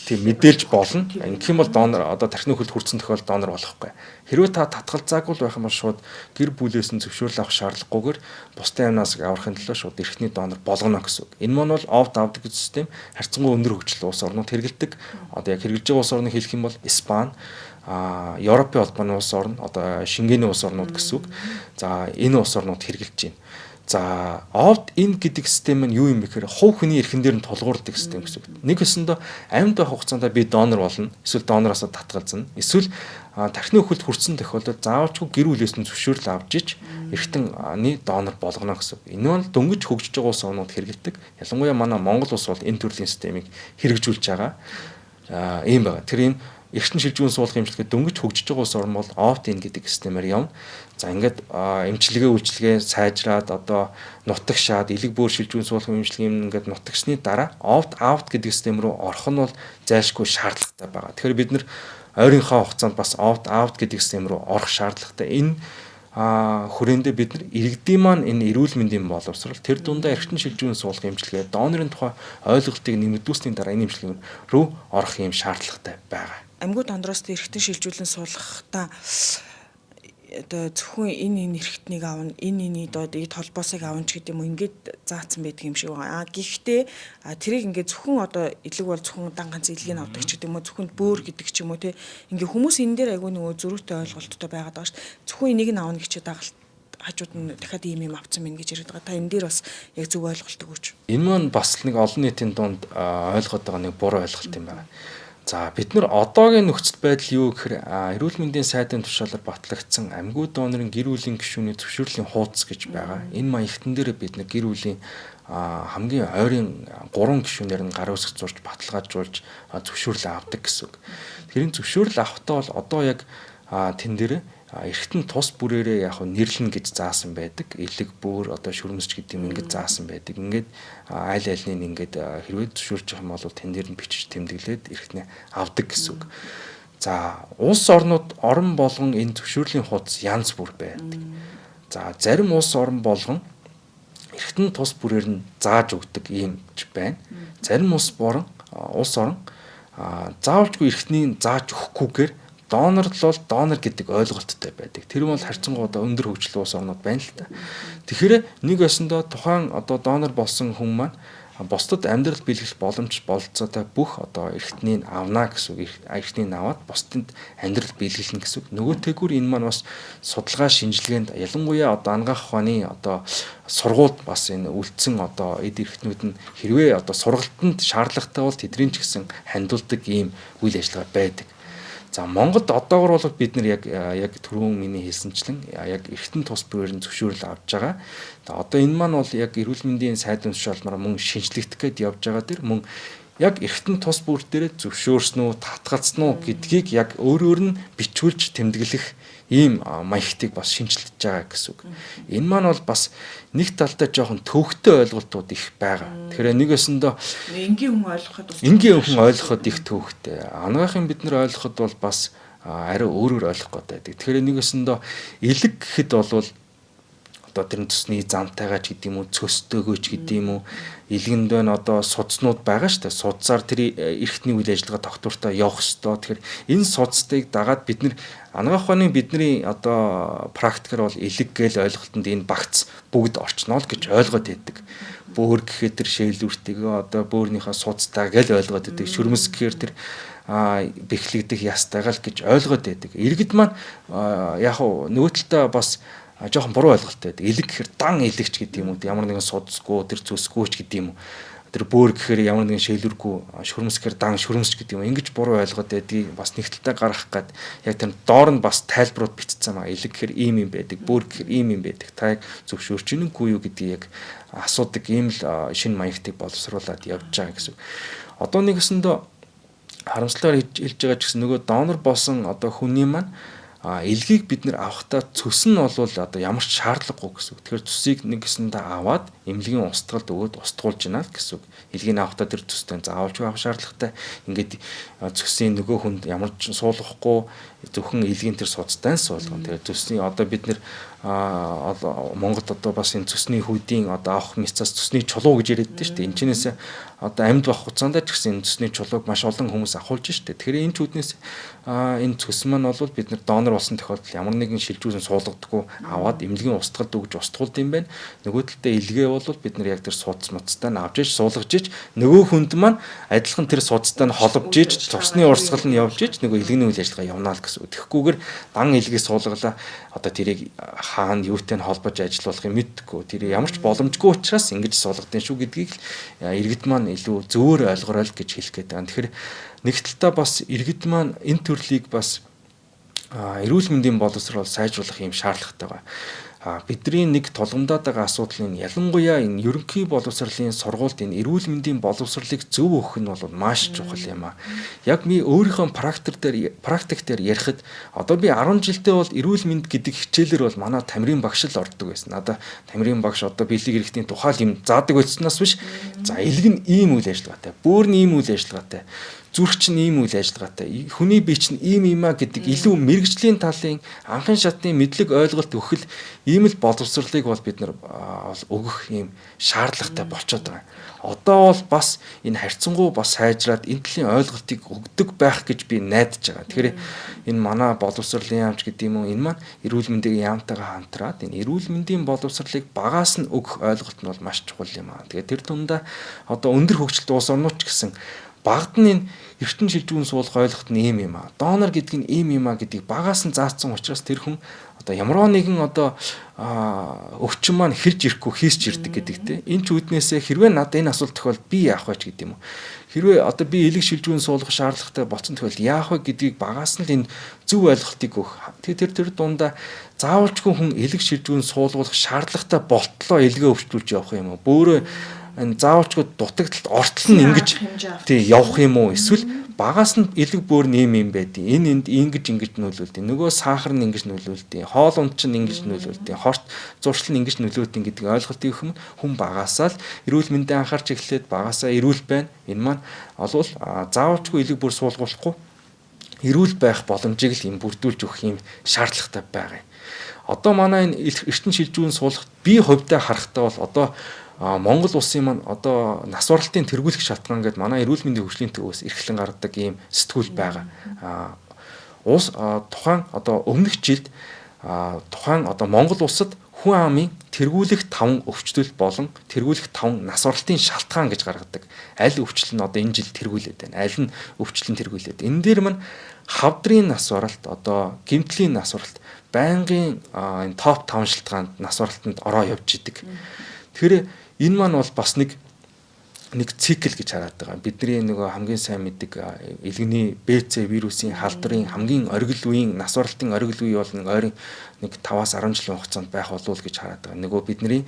тийм мэдээлж болно. Ингэх юм бол донор одоо тархины үхэлд хүрсэн тохиолдолд донор болохгүй. Хэрвээ та татгалзаагүй байх юм бол шууд гэр бүлээс нь зөвшөөрөл авах шаардлагагүйгээр бусдын амнаас аврахын төлөө шууд эрхний донор болгоно гэсэн үг. Энэ маань бол opt out гэдэг систем харьцангуй өндөр хөгжил улс орнууд хэрэгэлдэг. Одоо яг хэрэглэж байгаа улс орныг хэлэх юм бол Испани, Европын холбооны улс орн, одоо Шенгений улс орнууд гэсэн үг. За энэ улс орнууд хэрэглэж байна. За opt in гэдэг систем нь юу юм бэ гэхээр хувь хүний эрхэн дээр нь тулгуурладаг систем гэсэн үг. Нэг өсөндөө амьд байх хугацаанд би донор болно, эсвэл донороосоо татгалзана. Эсвэл тархины үхэлд хүрсэн тохиолдолд заавалчгүй гэр бүлээс нь зөвшөөрөл авч ич эрхтэний донор болгоно гэсэн үг. Энэ бол дөнгөж хөгжиж байгаа улс орнууд хэрэглэдэг. Ялангуяа манай Монгол улс бол энэ төрлийн системийг хэрэгжүүлж байгаа. Ийм байгаа. Тэр энэ эрхтэн шилжүүн суулгах эмчилгээ дөнгөж хөгжиж байгаа улс орн бол opt-in гэдэг системээр явна. За ингээд эмчилгээ үйлчилгээ сайжраад одоо нутагшаад элэг бөөр шилжүүн суулгах эмчилгээ ингээд нутагшны дараа opt out гэдэг систем рүү орох нь бол зайлшгүй шаардлагатай байгаа. Тэгэхээр бид нар ойрынхоо хугацаанд бас opt out гэдэг систем рүү орох шаардлагатай. Энэ хүрээндээ бид нар иргэдийн маань энэ эрүүл мэндийн боловсрол тэр дундаа эрхтэн шилжүүн суулгах эмчилгээ донорын тухай ойлголтыг нэмэгдүүлсний дараа энэ эмчилгээ рүү орох юм шаардлагатай байгаа. Амьгүй дондроос эрхтэн шилжүүлэн суулгахдаа одоо зөвхөн энэ эрхтнийг авна, энэ энэ доод холбоосыг авна ч гэдэг юм уу, ингээд заасан байдаг юм шиг байгаа. Гэхдээ тэрийг ингээд зөвхөн одоо элэг бол зөвхөн дан ганц элгийг авдаг ч гэдэг юм уу, зөвхөн бөөр гэдэг ч юм уу те. Ингээд хүмүүс энэ дээр айгүй нөгөө зөрүүтэй ойлголттой байгаад байгаа шүү дээ. Зөвхөн энийг нь авна гэж дагалт хажууд нь дахиад ийм юм авцсан мэн гэж яриад байгаа. Та энэ дээр бас яг зөв ойлголт өгөөч. Энэ маань бас нэг олон нийтийн дунд ойлгоод байгаа нэг буруу ойлголт юм байна. За бид нар одоогийн нөхцөл байдал юу гэхээр эрүүл мэндийн сайдын тушаалаар батлагдсан амьгүй донорын гэр бүлийн гишүүний зөвшөөрлийн хуудас гэж байгаа. Энэ маягтан дээр бид нар гэр бүлийн хамгийн ойрын 3 гишүүнээр нь гар үсэг зурж баталгаажуулж зөвшөөрөл авдаг гэсэн үг. Тэр энэ зөвшөөрөл авахдаа бол одоо яг тэн дээр эргэтэн тус бүрээрээ яг нэрлэнэ гэж заасан байдаг. Элэг бөөр одоо шүрмэсч гэдэг юм ингэж заасан байдаг. Ингээд аль альнийг ингээд хэрвээ зөвшөөрч явах юм бол тэн дээр нь бичиж тэмдэглээд эргэтнээ авдаг гэсэн үг. За улс орнууд орон болгон энэ зөвшөөрлийн хуудас янз бүр байдаг. За зарим улс орон болгон эргэтэн тус бүрээр нь зааж өгдөг юм ч байна. Зарим улс орон заавалчгүй эргэтнийг зааж өгөхгүйгээр донорлол донор гэдэг ойлголттой байдаг. Тэр бол харьцангуй одоо өндөр хөгжлийн улс орнууд байна л та. Тэгэхээр нэг өсөндөө тухайн одоо донор болсон хүн маань Бусдад амьдрал бэлгэх боломж бололцоотой бүх одоо эрхтнийг авна гэсэн үг. Эрхтнийг аваад бусдад амьдрал бэлгэлнэ гэсэн үг. Нөгөө тэгүр энэ маань бас судалгаа шинжилгээнд ялангуяа одоо анагаах ухааны одоо сургуульд бас энэ үлдсэн одоо эд эрхтнүүд нь хэрвээ одоо сургалтанд шаардлагатай бол тэдний ч гэсэн хандуулдаг ийм үйл ажиллагаа байдаг. За Монголд одоогор бол бид нар яг түрүүн миний хэлсэнчлэн яг эргэтэн тус бүрээр нь зөвшөөрөл авч байгаа. Одоо энэ маань бол яг эрүүл мэндийн сайдын тушаалмаар мөн шинжлэгдэх гээд явж байгаа дэр мөн яг эргэтэн тус бүр дээрээ зөвшөөрсөн үү, татгалцсан уу гэдгийг яг өөрөөр нь бичүүлж тэмдэглэх ийм маягтыг бас шинжилж байгаа гэсэн үг. Энэ маань бол бас нэг талдаа жоохон төвөгтэй ойлголтууд их байгаа. Тэгэхээр нэг өсөндөө энгийн хүн ойлгоход бас энгийн хүн ойлгоход их төвөгтэй. Анагаахын бид нар ойлгоход бол бас арай өөрөөр ойлгох гэдэг. Тэгэхээр нэг өсөндөө элэг гэхэд бол одоо тэр цөсний замтайгаа ч гэдэг юм уу, цөстөөгөө ч гэдэг юм уу, илгэнд байна одоо судснууд байгаа шүү дээ. Судсаар тэр эрхтний үйл ажиллагаа тогтвортой явах ёстой. Тэгэхээр энэ судстыг дагаад бид нар анагаах ухааны бидний одоо практикаар бол элэг гээл ойлголтонд энэ багц бүгд орчноо л гэж ойлгоод байдаг. Бөөр гэхэд тэр шээлүртийгөө одоо бөөрнийхөө судстаа гээл ойлгоод байдаг. Шүрмэс гэхээр тэр бэхлэгдэх ястайгаа л гэж ойлгоод байдаг. Иргэд маань яг нөгөө талдаа бас жоохон буруу ойлголттой байдаг. Элэг гэхээр дан элэгч гэдэг юм уу, ямар нэгэн судасгүй, тэр зүсгүй ч гэдэг юм уу. Тэр бөөр гэхээр ямар нэгэн шээлүргүй, шүрмэс гэхээр дан шүрмэс гэдэг юм. Ингэж буруу ойлгоод байдгийг бас нэг талдаа гаргах гад яг тэр доор нь бас тайлбарууд бичсэн байгаа. Элэг гэхээр ийм юм байдаг, бөөр гэхээр ийм юм байдаг. Та яг зөвшөөрч гингүй юу гэдгийг яг асуудаг ийм л шинэ маягтыг боловсруулад явж байгаа гэсэн. Одоо нэг өсөндөө харамслаар хэлж байгаа ч гэсэн нөгөө донор болсон одоо хүний маань элгийг бид нэр авахдаа цөс нь бол одоо ямар ч шаардлагагүй гэсэн үг. Тэгэхээр цөсийг нэг гэсэндээ аваад эмнэлгийн устгалд өгөөд устгуулж байна л гэсэн үг. Элгийг авахдаа тэр цөстэй заавалжгүй авах шаардлагатай. Ингээд цөсийн нөгөө хүнд ямар ч суулгахгүй зөвхөн элгийн тэр судастай нь суулгана. Тэгэхээр цөсний одоо бид нэр Монголд одоо бас энэ цөсний хүйдийн одоо авах мисцаас цөсний чулуу гэж яриад шүү дээ. Энэ чинээс одоо амьд байх хугацаанд ч гэсэн энэ цөсний чулууг маш олон хүмүүс ахуулж шүү дээ. Тэгэхээр энэ чүүднээс энэ цөс маань бол бид нар донор болсон тохиолдолд ямар нэгэн шилжүүлэн суулгадаггүй аваад эмнэлгийн устгалд өгж устгуулд юм байна. Нөгөө талдаа илгээ бол бид нар яг тэр судас муцтай нь авч иж суулгаж иж нөгөө хүнд маань адилхан тэр судастай нь холбож иж цусны урсгал нь явж иж нөгөө илгэний үйл ажиллагаа явна л гэсэн үг. Тэгэхгүйгээр дан илгээ суулгалаа одоо тэрийг хаана юутай нь холбож ажиллуулах юм мэдгүй. Тэр ямар ч боломжгүй учраас ингэж суулгадсан шүү гэдгийг л иргэд маань илүү зөвөр ойлгорой л гэж хэлэх гээд байна. Тэгэхээр нэг талдаа бас иргэд маань энэ төрлийг бас эрүүл мэндийн боловсрол сайжруулах юм шаардлагатай байна. Бидний нэг тулгамдаад байгаа асуудал нь ялангуяа энэ ерөнхий боловсролын сургуульд энэ эрүүл мэндийн боловсролыг зөв өгөх нь бол маш чухал юм а. Яг би өөрийнхөө практик дээр ярихад одоо би 10 жилдээ бол эрүүл мэнд гэдэг хичээлэр бол манай тамирын багш л ордог байсан. Надаа тамирын багш одоо бэлэг эрхтний тухай юм заадаг байснаас биш. За элэг нь ийм үйл ажиллагаатай, бөөр нь ийм үйл ажиллагаатай, зүрх чинь ийм үйл ажиллагаатай, хүний бие чинь ийм юм а гэдэг илүү мэрэгжлийн талын анхын шатны мэдлэг ойлголт өгөх ийм л боловсролыг бол бид нар өгөх ийм шаардлагатай болчиход байгаа. Одоо бол бас энэ харьцангуй бас сайжраад энэ төрлийн ойлголтыг өгдөг байх гэж би найдаж байгаа. Тэгэхээр энэ манай боловсролын яамч гэдэг юм уу, энэ маань эрүүл мэндийн яамтайгаа хамтраад энэ эрүүл мэндийн боловсролыг багаас нь өгөх ойлголт нь бол маш чухал юм аа. Тэгээд тэр тундаа одоо өндөр хөгжилтэй улс орнууд ч гэсэн багад нь энэ эртэн шилжүүн суулгах ойлголт нь ийм юм аа. Донор гэдэг нь ийм юм аа гэдгийг багаас нь заасан учраас тэр хүн одоо ямар нэгэн одоо өвчин маань хэрж ирэхгүй хийсч ирдэг гэдэг те. Энэ ч үүднээсээ хэрвээ надад энэ асуулт тохиолдолд би яах вэ ч гэдэг юм уу. Хэрвээ одоо би элэг шилжүүн суулгах шаардлагатай болсон тохиолдолд яах вэ гэдгийг багаас нь л энэ зөв ойлголтыг өгөх. Тэгээ тэр дундаа заавалчгүй хүн элэг шилжүүн суулгах шаардлагатай болтлоо элгээ өвчлүүлж явах юм уу. Бөөрөө энэ заавалчгүй дутагдaltaд ортол нь ингэж тий явах юм уу, эсвэл багаас нь элэг бөөр нь ийм юм байдیں۔ Энэ энд ингэж ингэж нөлөөлдөг. Нөгөө сахар нь ингэж нөлөөлдөг. Хоол унд чинь ингэж нөлөөлдөг. Хорт зуршил нь ингэж нөлөөлдөг гэдэг ойлголтыг өгөх юм хүн багасаа л эрүүл мэндэ анхаарч эхлээд багасаа эрүүл байна. Энэ маань олвол заавалчгүй элэг бөөр суулгуулахгүй эрүүл байх боломжийг л юм бүрдүүлж өгөх юм шаардлагатай байгаа юм. Одоо манай энэ эртэн шилжүүн суулгах би хувьдаа харахтаа бол одоо Монгол улсын маань одоо нас баралтын тэргүүлэх шалтгаан гэдэг манай эрүүл мэндийн хөгжлийн төвөөс эрхлэн гаргадаг ийм сэтгүүл байгаа. Улс тухайн одоо өмнөх жилд тухайн одоо Монгол улсад хүн амын тэргүүлэх 5 өвчлөл болон тэргүүлэх 5 нас оролтын шалтгаан гэж гаргадаг. Аль өвчлөл нь одоо энэ жил тэргүүлээд байна. Аль нь өвчлөл нь тэргүүлээд. Энэ дээр маань хавдрын нас оролт, одоо гэмтлийн нас оролт байнгын энэ топ 5 шалтгаанд нас оролтонд ороо явж идэг. Тэгэхээр энэ маань бол бас нэг цикл гэж хараад байгаа. Бидний нөгөө хамгийн сайн мэддэг элгэний БЦ вирусын халдварын хамгийн оргил үеийн нас оролтын оргил үе бол нэг ойрын нэг 5-аас 10 жилийн хугацаанд байх болов уу гэж хараад байгаа. Нөгөө бидний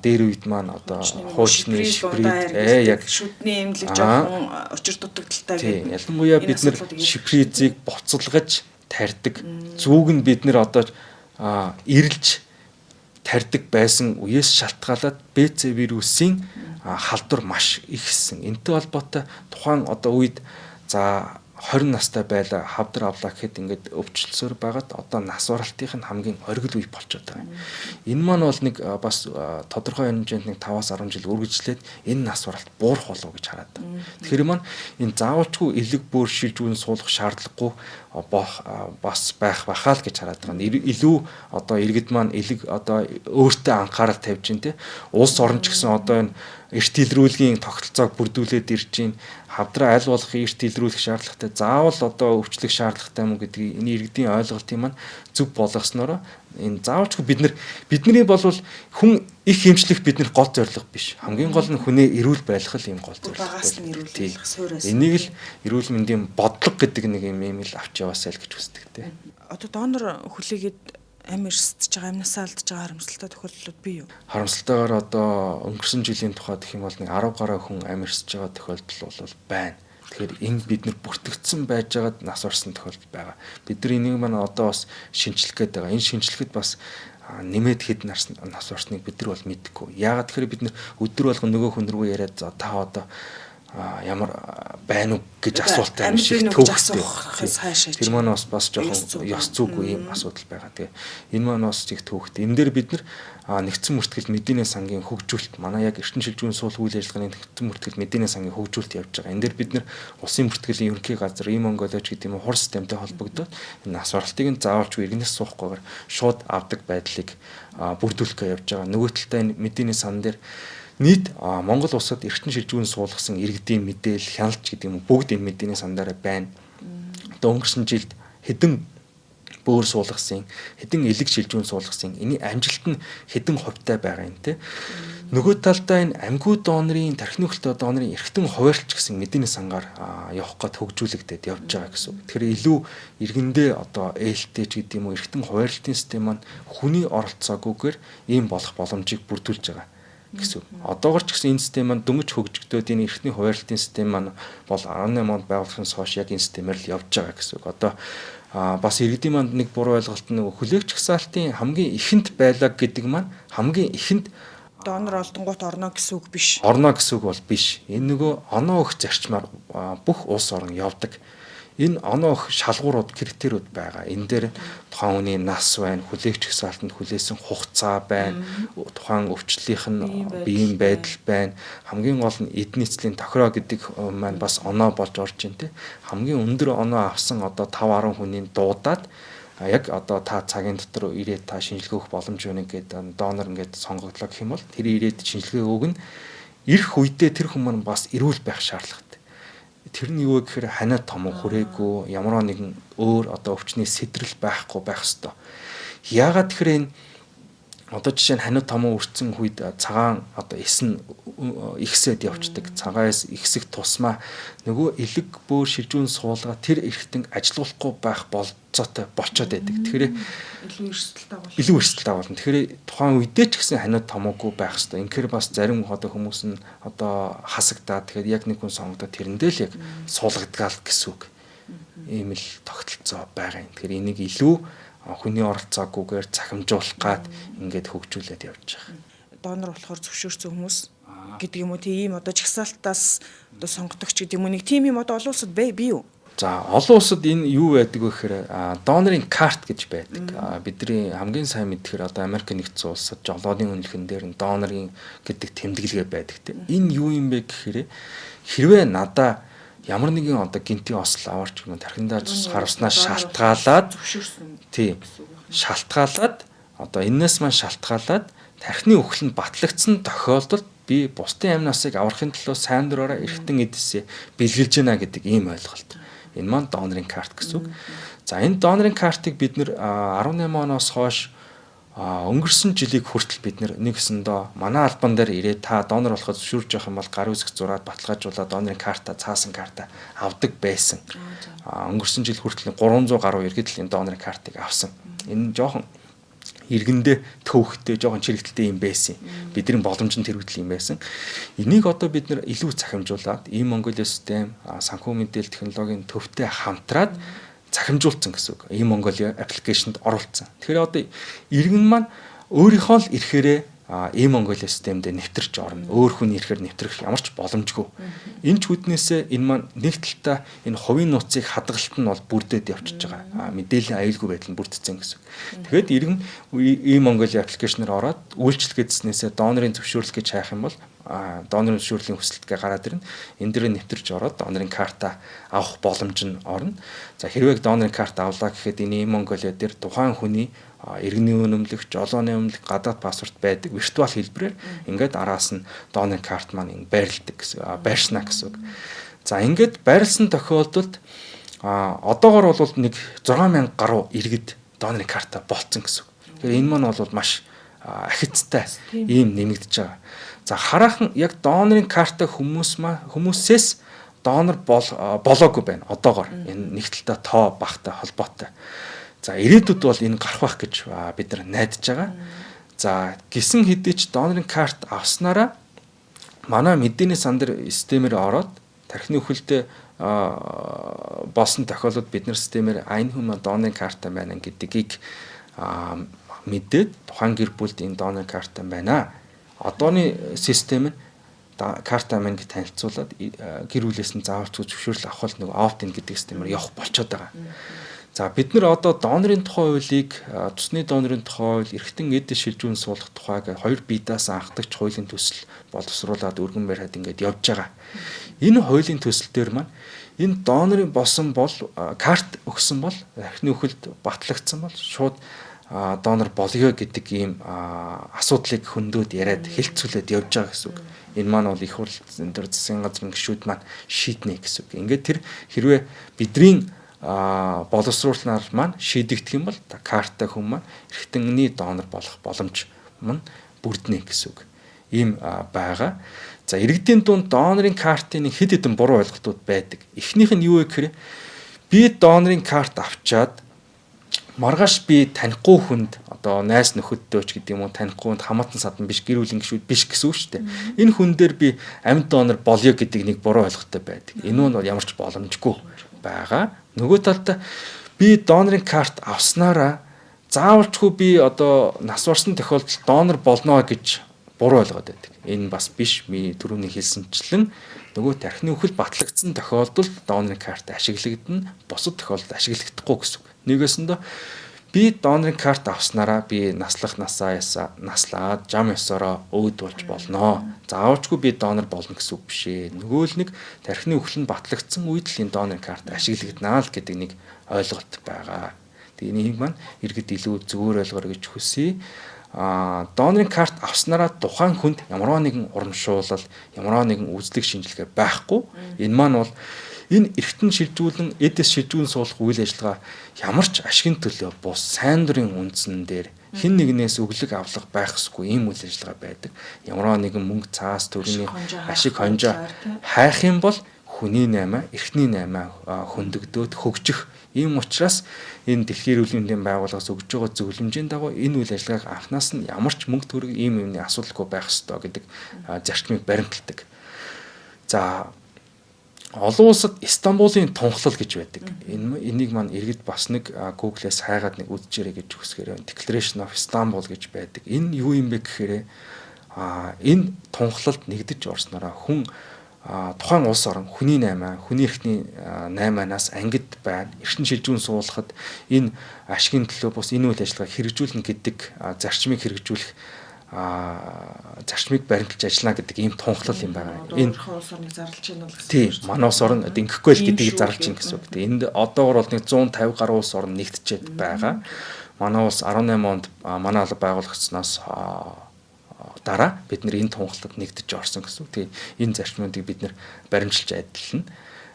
дээр үед маань одоо хуучны шиприд яг шүдний эмнэлэг жоохон учир дутагдaltaй гэдэг. Ялангуяа бид нар шипризийг буцалгаж тарьдаг. Зүг нь бид нар одоо эрэлж тарьдаг байсан үеэс шалтгаалаад БЦ вирусын халдвар маш ихсэн. Энтэй холбоотой тухайн одоо үед за 20 настай байла хавдар авлаа гэхэд ингээд өвчлөлсөөр байгаад одоо нас оролтын нь хамгийн оргил үе болчиход байгаа юм. Энэ маань бол нэг бас тодорхой хэмжээнд нэг 5-аас 10 жил үргэлжлээд энэ нас оролт буурах болов гэж хараад байна. Тэгэхээр маань энэ заавалчгүй элэг бөөр шилжүүлэн суулгах шаардлагагүй бас байх бахаа л гэж хараад байгаа. Илүү одоо иргэд маань элэг одоо өөртөө анхаарал тавьж байна те. Улс орн ч гэсэн одоо энэ эрт илрүүлгийн тогтолцоог бүрдүүлээд ирж байна. Хавдраа аль болох эрт илрүүлэх шаардлагатай, заавал одоо өвчлөх шаардлагатай юм уу гэдгийг энэ иргэдийн ойлголтын маань зөв болгоснороо энэ заавалчгүй бид нар бидний болвол хүн их хэмжлэх бидний гол зорилго биш. Хамгийн гол нь хүнээ эрүүл байх л юм гол зорилго. Багаас нь эрүүл байх, суураас. Энийг л эрүүл мэндийн бодлого гэдэг нэг юм л авч яваасай л гэж хүсдэг те. Одоо донор хүлээгээд амь эрсдэж байгаа, амнасаа алдаж байгаа харамсалтай тохиолдлууд бий юу? Харамсалтайгаар одоо өнгөрсөн жилийн тухай гэх юм бол нэг 10 гаруй хүн амь эрсдэж байгаа тохиолдол бол байна. Тэгэхээр энэ бид нар бүртгэгдсэн байжгаад нас орсон тохиолдол байгаа. Бид нар энийг маань одоо бас шинчлэх гээд байгаа. Энэ шинчлэхэд бас нэмээд хэд нас орсныг бид нар бол мэдэхгүй. Яагаад тэгэхээр бид нар өдөр болгон нөгөө хүн рүү яриад за та одоо ямар байна уу гэж асуултаа юм шиг төвхтэй. Тэр маань бас жоохон ёс зүйгүй юм асуудал байгаа. Тэгээ энэ маань бас их төвхтэй. Энэ дээр бид нар нэгдсэн мөртгөл мэдээний сангийн хөгжүүлэлт манай яг эрчим шилжүүн суул үйл ажиллагааны нэгдсэн мөртгөл мэдээний сангийн хөгжүүлэлт явж байгаа. Энэ дээр бид нар улсын мөртгөлийн ерөнхий газар ийм Монголооч гэдэг юм уу хур системтэй холбогдоод энэ нас оролтыг нь заавалчгүй иргэнэс суухгүйгээр шууд авдаг байдлыг бүрдүүлэх гэж явж байгаа. Нөгөө талдаа энэ мэдээний сан дээр нийт Монгол улсад эрчим шилжүүн суулгасан иргэдийн мэдээлэл, хяналт гэдэг юм бүгд энэ мэдээний сандаараа байна. Одоо өнгөрсөн жилд хэдэн бөөр суулгасан, хэдэн элэг шилжүүн суулгасан, энэний амжилт нь хэдэн хувьтай байгаа юм те. Нөгөө талдаа энэ амьгүй донорын, тархины хөлтэй донорын эргэтэн хуваарлч гэсэн мэдээний сангаар явах гээд хөгжүүлэгдээд явж байгаа гэсэн үг. Тэгэхээр илүү иргэндээ одоо ээлтэй ч гэдэг юм уу эргэтэн хуваарлтын систем маань хүний оролцоогүйгээр ийм болох боломжийг бүрдүүлж байгаа гэсэн үг. Одоогор ч гэсэн энэ систем маань дөнгөж хөгжигдөөд энэ эрхтний хуваарлтын систем маань бол 18 онд байгуулахын хойш яг энэ системээр л явж байгаа гэсэн үг. Одоо бас иргэдийн манд нэг буруу ойлголт нь хүлээгч жагсаалтын хамгийн ихэнд байлаа гэдэг маань хамгийн ихэнд донор олдонгууд орно гэсэн үг биш. Орно гэсэн үг бол биш. Энэ нөгөө оноо өгөх зарчмаар бүх улс орон явдаг. Энэ оноо өгөх шалгуурууд, критериуд байгаа. Энэ дээр тухайн хүний нас байна, хүлээгч жагсаалтанд хүлээсэн хугацаа байна, тухайн өвчлөлийнх нь биеийн байдал байна. Хамгийн гол нь эд нийцлийн тохироо гэдэг маань бас оноо болж орж ин тэ. Хамгийн өндөр оноо авсан одоо 5 10 хүний дуудаад яг одоо та цагийн дотор ирээд та шинжилгээ өгөх боломж байна гэдэг донор ингээд сонгогдлоо гэх юм бол тэр ирээд шинжилгээ өгнө. Ирэх үедээ тэр хүн маань бас эрүүл байх шаардлагатай. Тэр нь юу вэ гэхээр ханиа том хүрээгүй ямар нэгэн өөр одоо өвчний сэтрэл байхгүй байх ёстой. Яагаад тэгэхээр энэ одоо жишээ нь ханиа том үрцэн үед цагаан одоо эс нь ихсээд явцдаг. Цагаан эс ихсэх тусмаа нөгөө элэг бөөр шилжүүн суулгаа тэр эрхтэн ажилуулахгүй байх болцоотой болчоод байдаг. Тэгэхээр илүү эрсдэл дагуул. Илүү эрсдэл дагуулна. Тэгэхээр тухайн үедээ ч гэсэн ханиа томоогүй байх хэвээр. Инхээр бас зарим одоо хүмүүс нь одоо хасагдаад тэгэхээр яг нэг хүн сонгогдоод тэрэндээ л яг суулгадгаал гэсэн үг. Ийм л тогтолцоо байгаа юм. Тэгэхээр энийг илүү хүний оролцоогүйгээр цахимжуулах гад ингээд хөгжүүлээд явж байгаа. Донор болохоор зөвшөөрсөн хүмүүс гэдэг юм уу тийм одоо жагсаалтаас одоо сонгодогч гэдэг юм уу нэг тийм юм одоо олон улсад бий юу? За олон улсад энэ юу байдаг вэ гэхээр донорын карт гэж байдаг. Бидний хамгийн сайн мэдхээр одоо Америк нэгдсэн улсад жолооны үнэлгэн дээр нь донорын гэдэг тэмдэглэгээ байдаг те. Энэ юу юм бэ гэхээр хэрвээ надаа ямар нэгэн одоо гинтийн осол аваарч юм тархиндаа цус харавснаас шалтгаалаад тий шалтгаалаад одоо энэс маань шалтгаалаад Тархины үхэл нь батлагдсан тохиолдолд би бусдын амь насыг аврахын төлөө сайн дураараа эргэтэн эдсээ бэлгэлж байна гэдэг ийм ойлголт. Энэ маань донорын карт гэсэн үг. За, энэ донорын картыг бид нэр 18 оноос хойш өнгөрсөн жилийг хүртэл бид нэгсэндөө манай албан дээр ирээд та донор болоход зөвшөөрж явах юм бол гар үсэх зураад баталгаажуулаад донорын карта, цаасан карта авдаг байсан. Өнгөрсөн жил хүртэл 300 гаруй иргэд л энэ донорын картыг авсан. Энэ жоохон иргэндээ төвхтэй, жоохон чирэгдэлтэй юм байсан. Бидний боломжинд тэргүүтэл юм байсан. Энийг одоо бид нэр илүү цахимжуулаад ийм Mongolia систем, санхүү мэдээлэл технологийн төвтэй хамтраад цахимжуулсан гэсэн үг. Ийм Mongolia application-д оруулсан. Тэгэхээр одоо иргэн маань өөрийнхөө л эрхээрээ ийм Mongolia системдээ нэвтэрч орно. Өөр хүний эрхээр нэвтрэх ямар ч боломжгүй. Энэ ч үднээсээ энэ маань нэг талдаа энэ хувийн нууцыг хадгалалт нь бол бүрдээд явчихж байгаа. Мэдээллийн аюулгүй байдал нь бүрдсэн гэсэн үг. Тэгэхээр иргэн ийм Mongolia application-аар ороод үйлчлэг эзнээсээ донорын зөвшөөрлөл гэж хайх юм бол донорын зөвшөөрлийн хүсэлтгээ гараад ирнэ. Энэ дээр нэвтэрч ороод донорын карта авах боломж нь орно. За, хэрвээ донорын карт авлаа гэхэд энэ Mongolia дээр тухайн хүний иргэний үнэмлэх, жолооны үнэмлэх, гадаад паспорт байдаг виртуал хэлбэрээр ингээд араас нь донорын карт маань ингэ байрладаг гэсэн, байршна гэсэн үг. За, ингээд байрлсан тохиолдолд одоогор бол нэг 6000 гаруй иргэд донорын карта болцсон гэсэн үг. Тэгэхээр энэ маань бол маш ахицтай ийм нэмэгдэж байгаа. За, хараахан яг донорын карта хүмүүсээс донор болоогүй байна одоогор. Энэ нэг талдаа тоо багтай холбоотой. За, ирээдүйд бол энэ гарах байх гэж бид нар найдаж байгаа. За, гисэн хэдий ч донорын карт авснараа манай мэдээний сан дээр системээр ороод тархины үхэлдээ болсон тохиолдолд бид нар системээр энэ хүмүүс донорын карта байна гэдгийг мэдээд тухайн гэр бүлд энэ донорын карта байна. Одооны систем нь карта маань гэж танилцуулаад гэр бүлээс нь заавал зөвшөөрөл авах л нөгөө opt-in гэдэг системээр явах болчиход байгаа. За, бид нар одоо донорын тухай хуулийг, цусны донорын тухай хууль, эргэтэн эд шилжүүн суулгах тухайг хоёр биедээс анхдагч хуулийн төсөл боловсруулад өргөн бариад ингээд явж байгаа. Энэ хуулийн төсөл дээр маань энэ донорын болсон бол, карт өгсөн бол, архины үхэлд батлагдсан бол шууд донор болёо гэдэг ийм асуудлыг хөндөд яриад хэлцүүлээд явж байгаа гэсэн үг. Энэ маань бол их хурл энэ төр засгийн газрын гишүүд маань шийднэ гэсэн үг. Ингээд тэр хэрвээ бидний боловсруулснаар маань шийдэгдэх юм бол карта хүн маань эргэтэнний донор болох боломж мань бүрднэ гэсэн үг. Ийм байгаа. За, иргэдийн дунд донорын картын хэд хэдэн буруу ойлголтууд байдаг. Эхнийх нь юу вэ гэхээр би донорын карт авчаад маргааш би танихгүй хүнд, одоо найз нөхөддөө ч гэдэг юм уу, танихгүй хүнд, хамаатан садан биш, гэр бүлийн гишүүд биш гэсэн үг шүү дээ. Энэ хүн дээр би амьд донор болёо гэдэг нэг буруу ойлголттой байдаг. Энэ нь бол ямар ч боломжгүй байгаа. Нөгөө талдаа би донорын карт авснараа заавалчгүй би одоо нас барсан тохиолдолд донор болно гэж буруу ойлгоод байдаг. Энэ бас биш. Би түрүүний хэлсэнчлэн нөгөө тархины үхэл батлагдсан тохиолдолд донорын карт ашиглагдана, бусад тохиолдолд ашиглагдахгүй гэсэн үг. Нэгэсэндээ би донорын карт авснараа би наслах насаа ясаа наслаад жам ёсороо өөд болж болноо. Заавалчгүй би донор болно гэсэн үг биш ээ. Нөгөө л нэг тархины үхэл нь батлагдсан үед л энэ донорын карт ашиглагдана л гэдэг нэг ойлголт байгаа. Тэгээ энийг маань иргэд илүү зөвөр ойлгоорой гэж хүсье. Донорын карт авснараа тухайн хүнд ямар нэгэн урамшуулал, ямар нэгэн үзлэг шинжилгээ байхгүй. Энэ маань бол энэ эргэтэн шилжүүлэн эдэс шилжүүлэн суулгах үйл ажиллагаа ямар ч ашигын төлөө бус, сайн дурын үндсэн дээр хэн нэгнээс өглөг авлага байх ёсгүй ийм үйл ажиллагаа байдаг. Ямар нэгэн мөнгө цаас төрний ашиг хонжоо хайх юм бол хүний наймаа, эрхний наймаа хөндөгдөөд хөгжих. Ийм учраас энэ дэлхийн эрүүл мэндийн байгууллагаас өгж байгаа зөвлөмжийн дагуу энэ үйл ажиллагааг анханаас нь ямар ч мөнгө төгрөг ийм юмны асуудалгүй байх ёстой гэдэг зарчмыг баримталдаг. За, олон улсад Истанбулын тунхлал гэж байдаг. Энийг маань иргэд бас нэг Google-ээс хайгаад нэг үзчихээрэй гэж хүсгээр байна. Declaration of Istanbul гэж байдаг. Энэ юу юм бэ гэхээр энэ тунхлалд нэгдэж орсноороо хүн тухайн улс орон хүний наймаа, хүний эрхний наймаанаас ангид байна. Эрхэн шилжүүн суулгахад энэ ашигын төлөө бус энэ үйл ажиллагааг хэрэгжүүлнэ гэдэг зарчмыг хэрэгжүүлэх зарчмыг баримталж ажиллана гэдэг ийм тунхлал юм байна. Энэ улс орныг зарлж байна л гэсэн. Тийм, манай улс орн ингэхгүй л гэдгийг зарлж байна гэсэн үг. Тийм, энд одоогор бол нэг 150 гаруй улс орн нэгтчихэд байгаа. Манай улс 18 онд манай алба байгуулагдсанаас дараа бид нэр энэ тунхаглалд нэгдэж орсон гэсэн үг. Тэгээд энэ зарчмуудыг бид нэр баримтчилж адилна.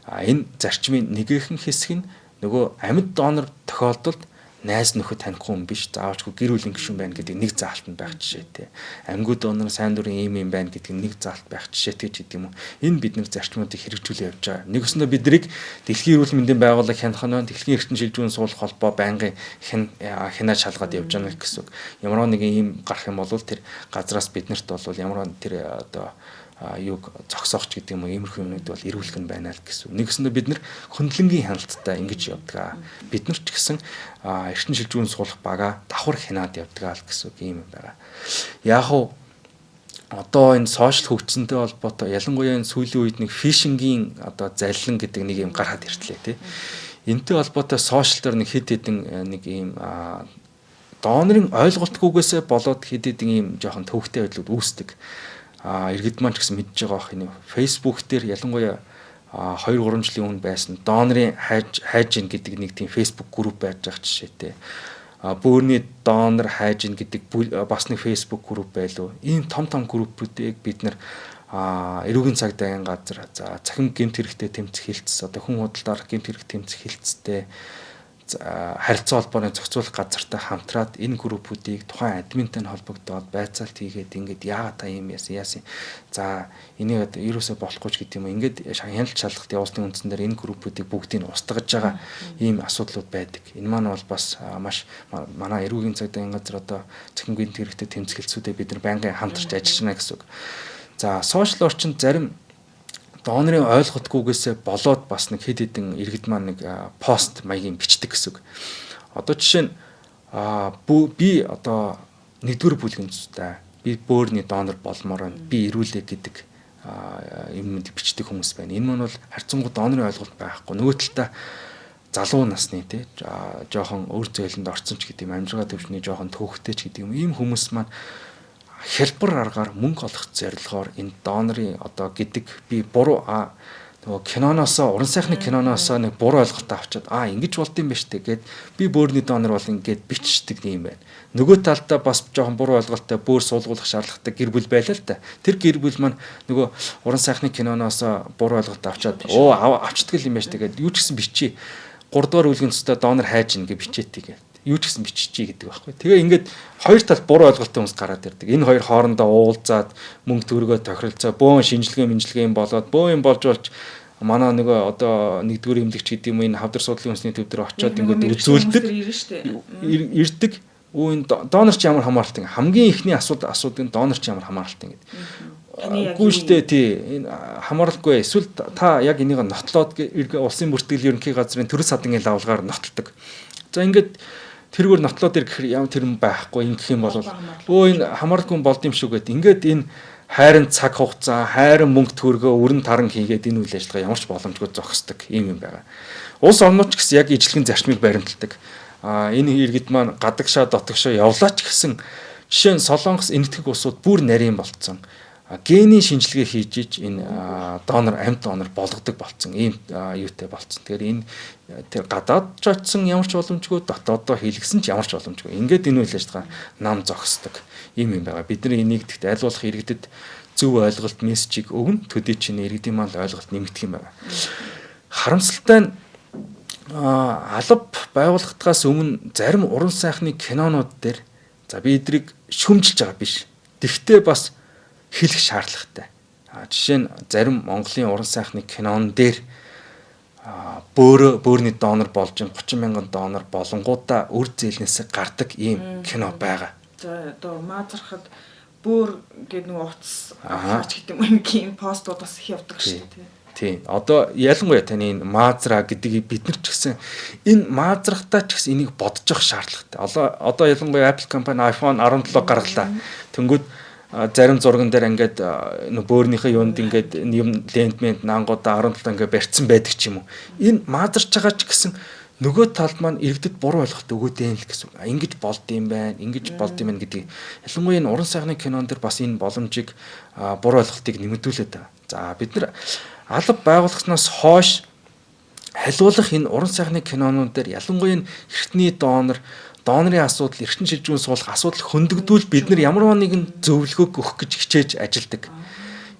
А энэ зарчмын нэгэхэн хэсэг нь нөгөө амьд донор тохиолдолд найз нөхөд танихгүй хүн биш, заавчгүй гэр бүлийн гишүүн байна гэдэг нэг заалт нь байх жишээтэй. Амьгүй донор сайн дурын ийм юм байна гэдэг нэг заалт байх жишээтэй ч гэдэг юм уу. Энэ бид нар зарчмуудыг хэрэгжүүлээ явж байгаа. Нэгсэндээ биднийг дэлхийн эрүүл мэндийн байгууллага хянах нь, дэлхийн эрчим шилжүүн суулгах холбоо байнгын хянаа шалгаад явж байгаа гэсэн үг. Ямар нэгэн ийм гарах юм бол тэр газраас биднэрт бол ямар тэр одоо юуг зогсоох ч гэдэг юм уу, иймэрхүү юмнууд бол эрүүлэх нь байна л гэсэн. Нэгсэндээ бид нэр хөндлөнгийн хяналттай ингэж явдаг. Бид нар ч гэсэн эрчим шилжүүн суулгах бага давхар хянаад явдаг л гэсэн үг юм байна. Яг уу одоо энэ сошиал хөгжсөнтэй холбоотой ялангуяа энэ сүүлийн үед нэг фишингийн одоо заллин гэдэг нэг юм гараад иртлээ тий. Энтэй холбоотой сошиал дээр нэг хэд хэдэн нэг ийм донорын ойлголтгүйгээсээ болоод хэд хэдэн ийм жоохон төвхтэй байдлууд үүсдэг. Иргэд маань ч гэсэн мэдж байгаа бах, энэ Facebook дээр ялангуяа 2 3 жилийн өмнө байсан донорын хайж ин гэдэг нэг тийм Facebook групп байж байгаа жишээтэй. Бөөрний донор хайж ин гэдэг бас нэг Facebook групп байлуу. Ийм том том группүүдийг бид нэр эрүүгийн цаг дайган газар, за цахим гэмт хэрэгтэй тэмцэх хилцс, одоо хүн худалдаа гэмт хэрэг тэмцэх хилцтэй харилцаа холбооны зохицуулах газартай хамтраад энэ группүүдийг тухайн админтай нь холбогдоод байцаалт хийгээд ингээд яагаад та ийм яасан, за энийг одоо ерөөсөө болохгүй ч гэдэг юм уу, ингээд хяналт шалгалт явуулсан үндсэн дээр энэ группүүдийг бүгдийг нь устгаж байгаа ийм асуудлууд байдаг. Энэ маань бол бас маш манай эрүүгийн цагдаагийн газар одоо цахим гэмт хэрэгтэй тэмцэлцүүдээ бид нар байнгын хамтарч ажиллаж байна гэсэн үг. За сошиал орчинд зарим донорын ойлголтгүйгээсээ болоод бас нэг хэд хэдэн иргэд маань нэг пост маягийн бичдэг гэсэн үг. Одоо жишээ нь би одоо нэгдүгээр бүлгийн зүстэй би бөөрний донор болмоор байна. Би ирүүлээ гэдэг юм бичдэг хүмүүс байна. Энэ маань бол харьцангуй донорын ойлголт байхгүй. Нөгөө талдаа залуу насны тий жоохон өөр зөөлөнд орсон ч гэдэг юм, амжиргаа төвшний жоохон төөхтэй ч гэдэг юм. Ийм хүмүүс маань хялбар аргаар мөнгө олох зорилгоор энэ донорын одоо гэдэг би буруу нөгөө киноноосоо уран сайхны киноноосоо нэг буруу ойлголт авчиад ингэж болд юм ба штэ гэд би бөөрний донор бол ингээд бичдэг юм байна. Нөгөө талдаа бас жоохон буруу ойлголттой бөөр суулгуулах шаардлагатай гэр бүл байлаа л та. Тэр гэр бүл маань нөгөө уран сайхны киноноосоо буруу ойлголт авчиад авчдаг юм ба штэ гэд юу ч гэсэн бичиж 3 дугаар бүлгийн төстэй донор хайж ин гэж бичээтэй гэв. Юу ч гэсэн биччихье гэдэг байхгүй. Тэгээ ингээд хоёр талд буруу ойлголттой хүмүүс гараад ирдэг. Энэ хоёр хоорондоо уулзаад мөнгө төгрөгөө тохиролцоо, бөөн шинжилгээ мэнжилгээ юм болоод бөөн юм болж манай нөгөө одоо нэгдүгээр эмнэлэгч гэдэг юм энэ хавдар судлалын үндэсний төв дээр очиод ингээд үзүүлдэг. Ирдэг. Өө энэ донор ч ямар хамааралтай. Хамгийн ихний асуудал нь донор ч ямар хамааралтай гэдэг. Үгүй шүү дээ тий. Энэ хамааралгүй. Эсвэл та яг энийг нотлоод улсын бүртгэл ерөнхий газрын төрөс садангийн лавлгаар нотолдог. За ингээд тэргээр нотлоод ир гэхэр ямар тэр юм байхгүй ингэх юм бол өө энэ хамааралгүй болд юм шүү гэд ингээд энэ хайрын цаг хугацаа, хайрын мөнгө төгрөгөө өрн таран хийгээд энэ үйл ажиллагаа ямар ч боломжгүй зогсдог юм юм байгаа. Улс орнууд ч гэсэн яг ижлэгэн зарчмыг баримталдаг. Энэ иргэд маань гадагшаа дотогшоо явлаа ч гэсэн жишээ нь Солонгос энэтхэг улсууд бүр нарийн болцсон. Генийн шинжилгээ хийж иж энэ донор амьд донор болгодог болцсон ийм юутай болцсон. Тэгэхээр энэ тэр гадаад ч очсон ямар ч боломжгүй, дотоодоо хийлгсэн ч ямар ч боломжгүй. Ингээд энэ үйл ажиллагаа нам зогсдог ийм юм байгаа. Бид нар энийг тэгт аль болох иргэдэд зөв ойлголт мессежийг өгнө. Төдий чинь иргэдийн маань ойлголт нэмэгдэх юм байна. Харамсалтай нь алба байгуулагдахаас өмнө зарим уран сайхны кинонууд дээр за би эдрийг шүмжилж байгаа биш. Тэгтээ бас хэлэх шаардлагатай. Жишээ нь зарим Монголын уран сайхны кинон дээр бөөрний донор болж 30 мянган донор болонгуудаа үр зээлнээс гардаг ийм кино байгаа. За одоо маазархад бөөр гэдэг нөгөө утас аваач гэдэг юм ийм постууд бас их явдаг шүү дээ. Тийм. Одоо ялангуяа таны энэ маазра гэдгийг бид нар ч гэсэн энэ маазрахтаа ч гэсэн энийг бодож явах шаардлагатай. Одоо ялангуяа Apple компани iPhone 17 гаргалаа. Тэнгүүд зарим зурган дээр ингээд нөө бөөрнийхээ юунд ингээд юм лентмент нангуудаа 17 ингээд барьцсан байдаг ч юм уу. Энэ маазарч байгаа ч гэсэн нөгөө талд маань иргэдэд буруу ойлголт өгөөд юм л гэсэн үг. Ингэж болд юм байна, ингэж болд юм байна гэдгийг ялангуяа энэ уран сайхны кинон дэр бас энэ боломжийг буруу ойлголтыг нэмэгдүүлээд байгаа. За бид нар алба байгууллагаас хойш халиулах энэ уран сайхны кинонууд дээр ялангуяа энэ эртний донор Донорын асуудал, эрчим шилжүүн суулгах асуудал хөндөгдвөл бид нар ямар нэгэн зөвлөгөөг өгөх гэж хичээж ажилдаг.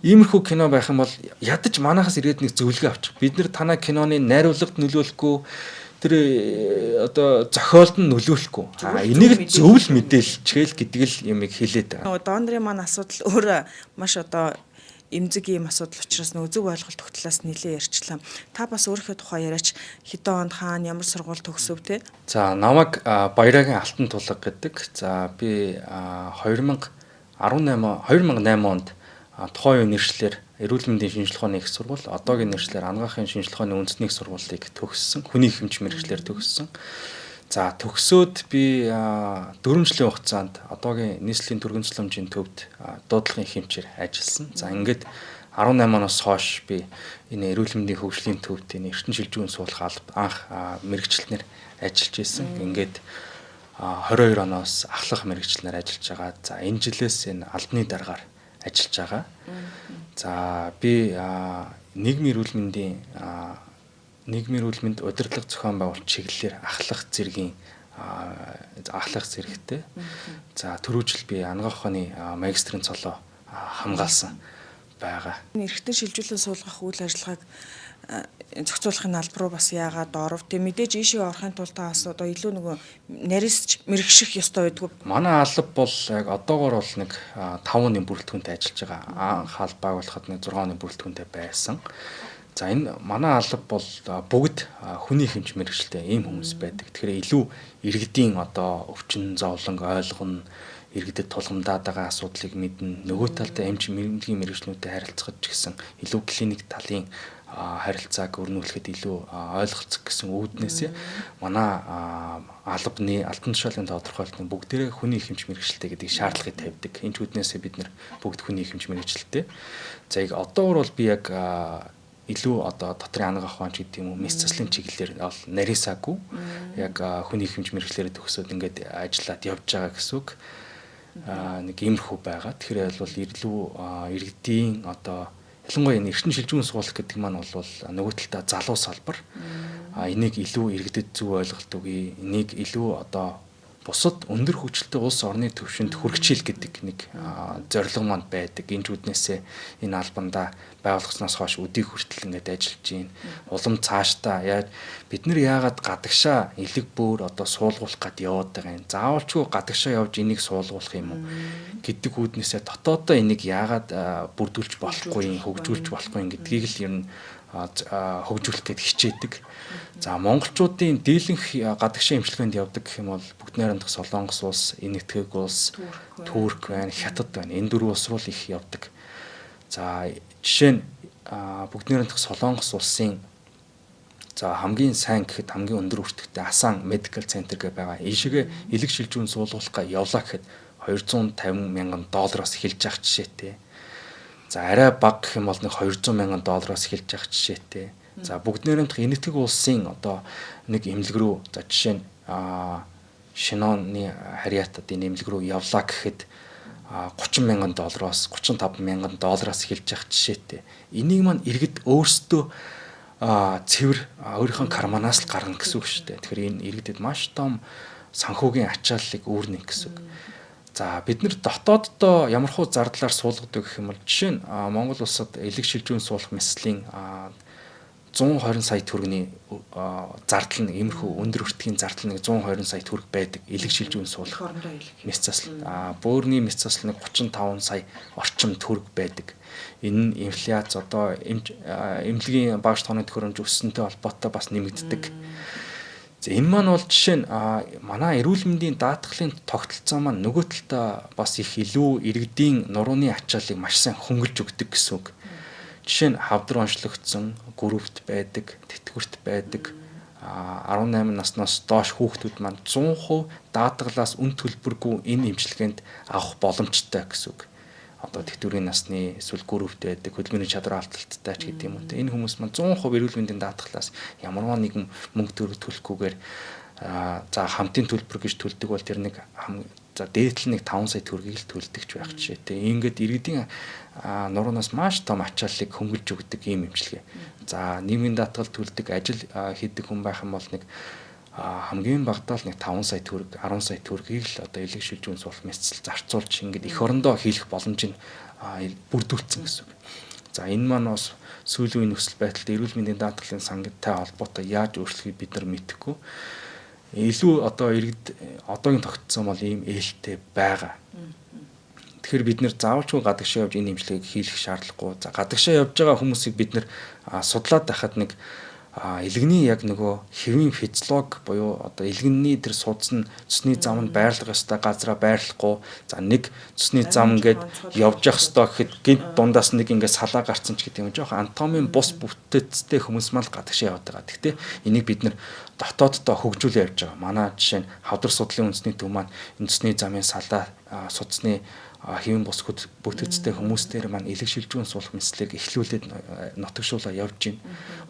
Иймэрхүү кино байх юм бол ядаж манахаас ирээд нэг зөвлөгөө авчих. Бид нар танай киноны найруулгад нөлөөлөхгүй, тэр одоо зохиолд нь нөлөөлөхгүй. Энийг л зөвл мэдээлчихэл гэдэг л юмыг хэлээд байгаа. Нөгөө донорын маань асуудал өөрөө маш одоо эмзэг ийм асуудал учраас нөгөө зөв ойлголт өгтлээс нэлээ ярьчлаа. Та бас өөрийнхөө тухай яриач, хэдэн онд хаана ямар сургууль төгсөв те? За, намайг Баярагийн Алтан тулга гэдэг. За, би 2018 2008 онд тухайн үеийн нэршлэр эрүүл мэндийн шинжилгээ ухааны их сургууль, одоогийн нэршлэр анагаахын шинжилгээ ухааны үндэсний их сургуулийг төгссөн. Хүний хэмж мэргэжлээр төгссөн. За, төгсөөд би 4 жилийн хугацаанд одоогийн нийслэлийн түргэн тусламжийн төвд дуудлагын хэмчээр ажилласан. За, ингээд 18 оноос хойш би энэ эрүүл мэндийн хөгжлийн төвд энэ эрчим шилжүүн суулгах алба анх мэргэжилтнэр ажиллаж исэн. Ингээд 22 оноос ахлах мэргэжилтнэр ажиллаж байгаа. За, энэ жилээс энэ албаны даргаар ажиллаж байгаа. За, би нийгмийн эрүүл мэндийн нийгмийн эрүүл мэнд удирдлага зохион байгуулалт чиглэлээр ахлах зэргийн ахлах зэрэгтэй. За, түрүү жил би анагаах ухааны магистрийн цолоо хамгаалсан байгаа. Эргэтэн шилжүүлэн суулгах үйл ажиллагааг зохицуулахын алба руу бас яагаад оров? Тэг мэдээж ийшээ орохын тулд та бас одоо илүү нөгөө нарийсч мэрэгших ёстой байдгүй. Манай алба бол яг одоогоор бол нэг 5 оны бүрэлдэхүүнтэй ажиллаж байгаа. Анх алба байгуулахад нэг 6 оны бүрэлдэхүүнтэй байсан. За, энэ манай алба бол бүгд хүний хэмж мэргэжилтэй ийм хүмүүс байдаг. Тэгэхээр илүү иргэдийн одоо өвчин зовлон ойлгоно, иргэдэд тулгамдаад байгаа асуудлыг мэднэ. Нөгөө талдаа эмч мэргэжлийн мэргэжлүүдтэй харилцахад ч гэсэн илүү клиник талын харилцааг өрнүүлэхэд илүү ойлголцох гэсэн үүднээсээ манай албаны албан тушаалын тодорхойлолт нь бүгдээрээ хүний хэмж мэргэжилтэй гэдэг шаардлагыг тавьдаг. Энэ ч үүднээсээ бид нар бүгд хүний хэмж мэргэжилтэй. За, яг одоогор бол би яг илүү одоо дотрын анагаах ухаан ч гэдэг юм уу, мэс заслын чиглэлээр бол нарийсаагүй яг хүний хэмж мэргэжлээрээ төгсөөд ингээд ажиллаад явж байгаа гэсэн үг. Нэг иймэрхүү байгаа. Тэгэхээр бол илүү иргэдийн одоо ялангуяа энэ эрчим шилжүүн суулгах гэдэг маань бол нөгөө талдаа залуу салбар. Энийг илүү иргэдэд зөв ойлголт өгье. Энийг илүү одоо бусад өндөр хөгжилтэй улс орны төвшөнд хүргэчихэл гэдэг нэг зорилго манд байдаг. Энэ үүднээсээ энэ албандаа байгууллагаснаас хойш өдийг хүртэл ингээд ажиллаж байна. Улам цаашдаа яаж бид нар яагаад гадагшаа элэг бөөр одоо суулгуулах гад яваад байгаа юм. Заавалчгүй гадагшаа явж энийг суулгуулах юм уу гэдэг үүднээсээ дотооддоо энийг яагаад бүрдүүлж болохгүй юм, хөгжүүлж болохгүй юм гэдгийг л ер нь хөгжүүлэх гээд хичээдэг. За, монголчуудын дийлэнх гадагшин эмчилгээнд явдаг гэх юм бол бүгд найрамдах Солонгос улс, Энэтхэг улс, Турк байна, Хятад байна. Энэ дөрвөн улс руу их явдаг. За, жишээ нь бүгд найрамдах Солонгос улсын за хамгийн сайн гэхэд хамгийн өндөр өртөгтэй Асан Medical Center гэх байгаа. Ийшээгээ элэг шилжүүн суулгуулах га явлаа гэхэд 250 мянган доллароос эхэлж явах жишээтэй. За, арай бага гэх юм бол нэг 200 мянган доллароос эхэлж явах жишээтэй. За, бүгд найрамдах Энэтхэг улсын одоо нэг эмнэлэг рүү, за жишээ нь Шиноны харьяатад энэ эмнэлэг рүү явлаа гэхэд 30 мянган доллароос 35 мянган доллароос эхэлж явах жишээтэй. Энийг маань иргэд өөрсдөө цэвэр өөрийнхөө карманаас л гаргана гэсэн үг шүү дээ. Тэгэхээр энэ иргэдэд маш том санхүүгийн ачааллыг үүрнэ гэсэн үг. За, бид нар дотооддоо ямар хуу зардлаар суулгадаг гэх юм бол жишээ нь Монгол улсад элэг шилжүүн суулгах мэслийн 120 сая төгрөгийн зардал нь иймэрхүү өндөр өртгийн зардал нэг 120 сая төгрөг байдаг. Элэг шилжүүн суулгах мэс засал. Бөөрийн мэс засал нэг 35 сая орчим төгрөг байдаг. Энэ нь инфляц одоо эмнэлгийн багш тооны төхөөрөмж өссөнтэй холбоотой бас нэмэгддэг. За, энэ маань бол жишээ нь манай эрүүл мэндийн даатгалын тогтолцоо маань нөгөө талдаа бас их илүү иргэдийн нурууны ачааллыг маш сайн хөнгөлж өгдөг гэсэн үг. Жишээ нь хавдар онцлогдсон гүрвт байдаг, тэтгэврт байдаг 18 наснаас доош хүүхдүүд маань 100% даатгалаас үн төлбөргүй энэ эмчилгээнд авах боломжтой гэсэн үг. Одоо тэтгэврийн насны эсвэл гүрвт байдаг, хөдөлгөөний чадвар алдалттай ч гэдэг юм уу. Энэ хүмүүс маань 100% эрүүл мэндийн даатгалаас ямарваа нэгэн мөнгө төгрөг төлөхгүйгээр, за хамтын төлбөр гэж төлдөг бол тэр нэг за дээдл нэг 5 сая төгрөгийг л төлдөг ч байх жишээтэй. Ингээд иргэдийн нуруунаас маш том ачааллыг хөнгөлж өгдөг ийм эмчилгээ. За, нийгмийн даатгал төлдөг, ажил хийдэг хүн байх юм бол нэг хамгийн багадаа л нэг 5 сая төгрөг, 10 сая төгрөгийг л одоо элэг шилжүүн суулгах мэсцэл зарцуулж ингээд эх орондоо хийх боломж нь бүрдүүлсэн гэсэн үг. За энэ маань бас сүүлийн үеийн нөхцөл байдалд эрүүл мэндийн даатгалын сангадтай холбоотой яаж өөрчлөхийг бид нар мэдэхгүй. Илүү одоо иргэд одоогийн тогтцсон бол ийм ээлтэй байгаа. Тэгэхээр бид нэр заавалчгүй гадагшаа явж энэ имчилгээг хийх шаардлагагүй. За гадагшаа явж байгаа хүмүүсийг бид нэр судлаад байхад нэг элэгний яг нөгөө хэвийн физиолог буюу одоо элэгний тэр судас нь цусны зам нь байрлах ёстой газараа байрлахгүй. За нэг цусны зам ингээд явж явах ёстой гэхэд гинт дундаас нэг ингээд салаа гарцсан ч гэдэг юм, жоох анатомийн бус бүтэцтэй хүмүүс мал гадагшаа яваад байгаа. Гэхдээ энийг бид нэр дотооддоо хөгжүүлээ явж байгаа. Манай жишээ нь хавдар судлалын үндэсний төв маань энэ цусны замын салаа судасны хэвийн бус бүтэцтэй хүмүүс дээр маань элэг шилжүүн суулгах мэслэг эхлүүлээд нотогшуулаа явж байна.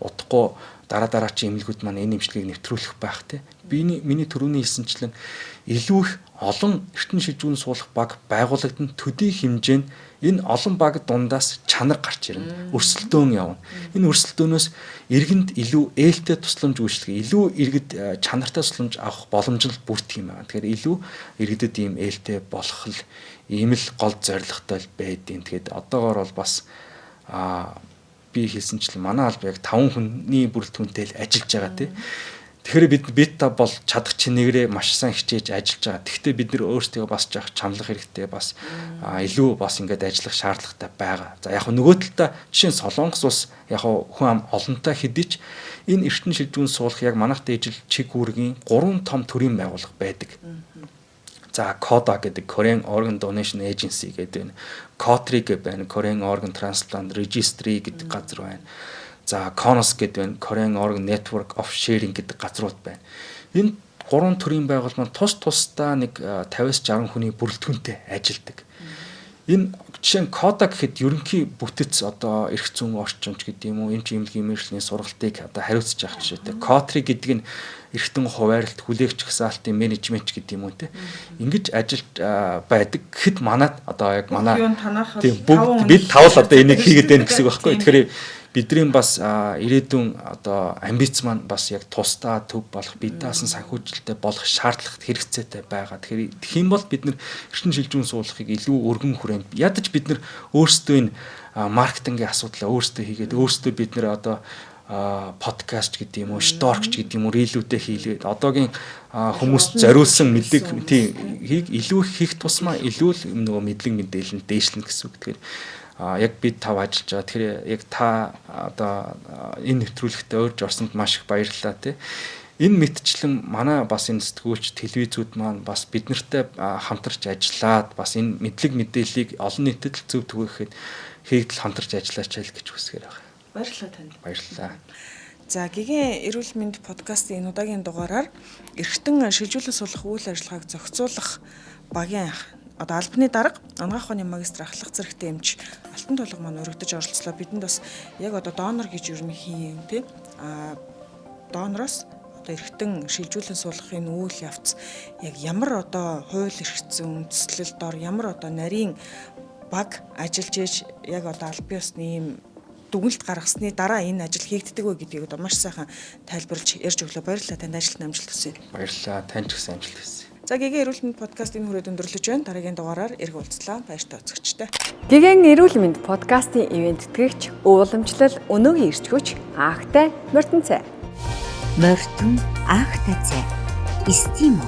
Удахгүй дараа дараачийн эмнэлгүүд маань энэ эмчилгээг нэвтрүүлэх байх те. Миний түрүүний хэлсэнчлэн илүү их олон эртэн шилжүүн суулгах баг байгууллагдан төдий хэмжээнд энэ олон баг дундаас чанар гарч ирнэ. Өрсөлдөөн явна. Энэ өрсөлдөөнөөс иргэнд илүү ээлтэй тусламж үйлчлэх, илүү иргэд чанартай тусламж авах боломж нь бүрдэх юм байна. Тэгэхээр илүү иргэдэд ийм ээлтэй болох л ийм л гол зорилготой л байдیں۔ Тэгэхээр одоогоор бол бас би хэлсэнчлэн манай алба яг 5 хүний бүрэлдэхүүнтэй л ажиллаж байгаа тий. Тэгэхээр бид та бол чадах чинээгээрээ маш сайн хичээж ажиллаж байгаа. Тэгэхдээ бид нэр өөрсдөө бас жаах чамлах хэрэгтэй, бас илүү бас ингээд ажиллах шаардлагатай байгаа. За яг нөгөө талдаа жишээ нь Солонгос улс яг хүн ам олонтой хэдий ч энэ эртэн шилжүүн суулгах яг манайх дээжил чиг үүргийн 3 том төрийн байгууллага байдаг. За KODA гэдэг Korean Organ Donation Agency гэдэг байна. KOTRI гэдэг байна. Korean Organ Transplant Registry гэдэг газар байна. За KONOS гэдэг байна. Korean Organ Network of Sharing гэдэг газрууд байна. Энэ гурван төрлийн байгууллага маань тус тусдаа нэг 50-60 хүний бүрэлдэхүүнтэй ажилладаг. Энэ жишээ нь KODA гэхэд ерөнхий бүтэц одоо эрх зүйн орчимч гэдэг юм уу, эмч эмнэлгийн мэргэжлийн сургалтыг одоо хариуцж явах жишээтэй. KOTRI гэдэг нь эргэтэн хуваарилт, хүлээгч жагсаалтын менежмент гэдэг юм уу те. Ингэж ажиллаж байдаг гэхэд манад одоо яг манай тийм бид тав л одоо энийг хийгээд байна гэсэн үг байхгүй. Тэгэхээр бидний бас ирээдүйн одоо амбиц маань бас яг тусдаа төв болох, бид даасан санхүүжилттэй болох шаардлагат хэрэгцээтэй байгаа. Тэгэхээр тэгэх юм бол бид нэр эрчим шилжүүн суулгахыг илүү өргөн хүрээнд ядаж бид нэр өөрсдөө энэ маркетингийн асуудлаа өөрсдөө хийгээд өөрсдөө бид нэр одоо подкаст гэдэг юм уу, шторкч гэдэг юм уу, рилүүдээ хийлгээд одоогийн хүмүүст зориулсан мэдлэг тийм илүү хийх тусмаа илүү л нөгөө мэдлэг мэдээлэл нь дээшлэнэ гэсэн үг. Тэгэхээр яг бид тав ажиллаж байгаа. Тэгэхээр яг та одоо энэ нэвтрүүлэгтээ урьж орсонд маш их баярлалаа тий. Энэ мэтчлэн манай бас энэ сэтгүүлч телевизүүд маань бас бид нартай хамтарч ажиллаад бас энэ мэдлэг мэдээллийг олон нийтэд л зөв түгээхэд хийгдэл хамтарч ажиллаач л гэж хүсгээр байна. Баярлалаа танд. Баярлалаа. За гигэн эрүүл мэнд подкастын энэ удаагийн дугаараар эргэтэн шилжүүлэн суулгах үйл ажиллагааг зохицуулах багийн одоо албаны дарга анагаах ухааны магистр ахлах зэрэгтэй эмч Алтан тулга маань өргөдөж оролцлоо. Бидэнд бас яг одоо донор гэж юу юм те донороос одоо эргэтэн шилжүүлэн суулгахын үйл явц яг ямар одоо хууль эрх зүйн үндэслэл дор ямар одоо нарийн баг ажиллаж ээж яг одоо аль бие усны ийм дүгнэлт гаргасны дараа энэ ажил хийгддэг вэ гэдгийг одоо маш сайхан тайлбарлаж ярьж өглөө. Баярлалаа. Танд ажилд амжилт хүсье. Баярлалаа. Танд ч гэсэн амжилт хүсье. За гигэн эрүүл мэнд подкаст энэ хүрээд өндөрлөж байна. Дараагийн дугаараар эрг уулзлаа. Баяртай үзэгчтэй. Гигэн эрүүл мэнд подкастын ивээн тэтгэгч, ууламжлал, өнөөгийн ирч хүч Аахтай Мортон цай. Мортон Аахтай цай. Стимо.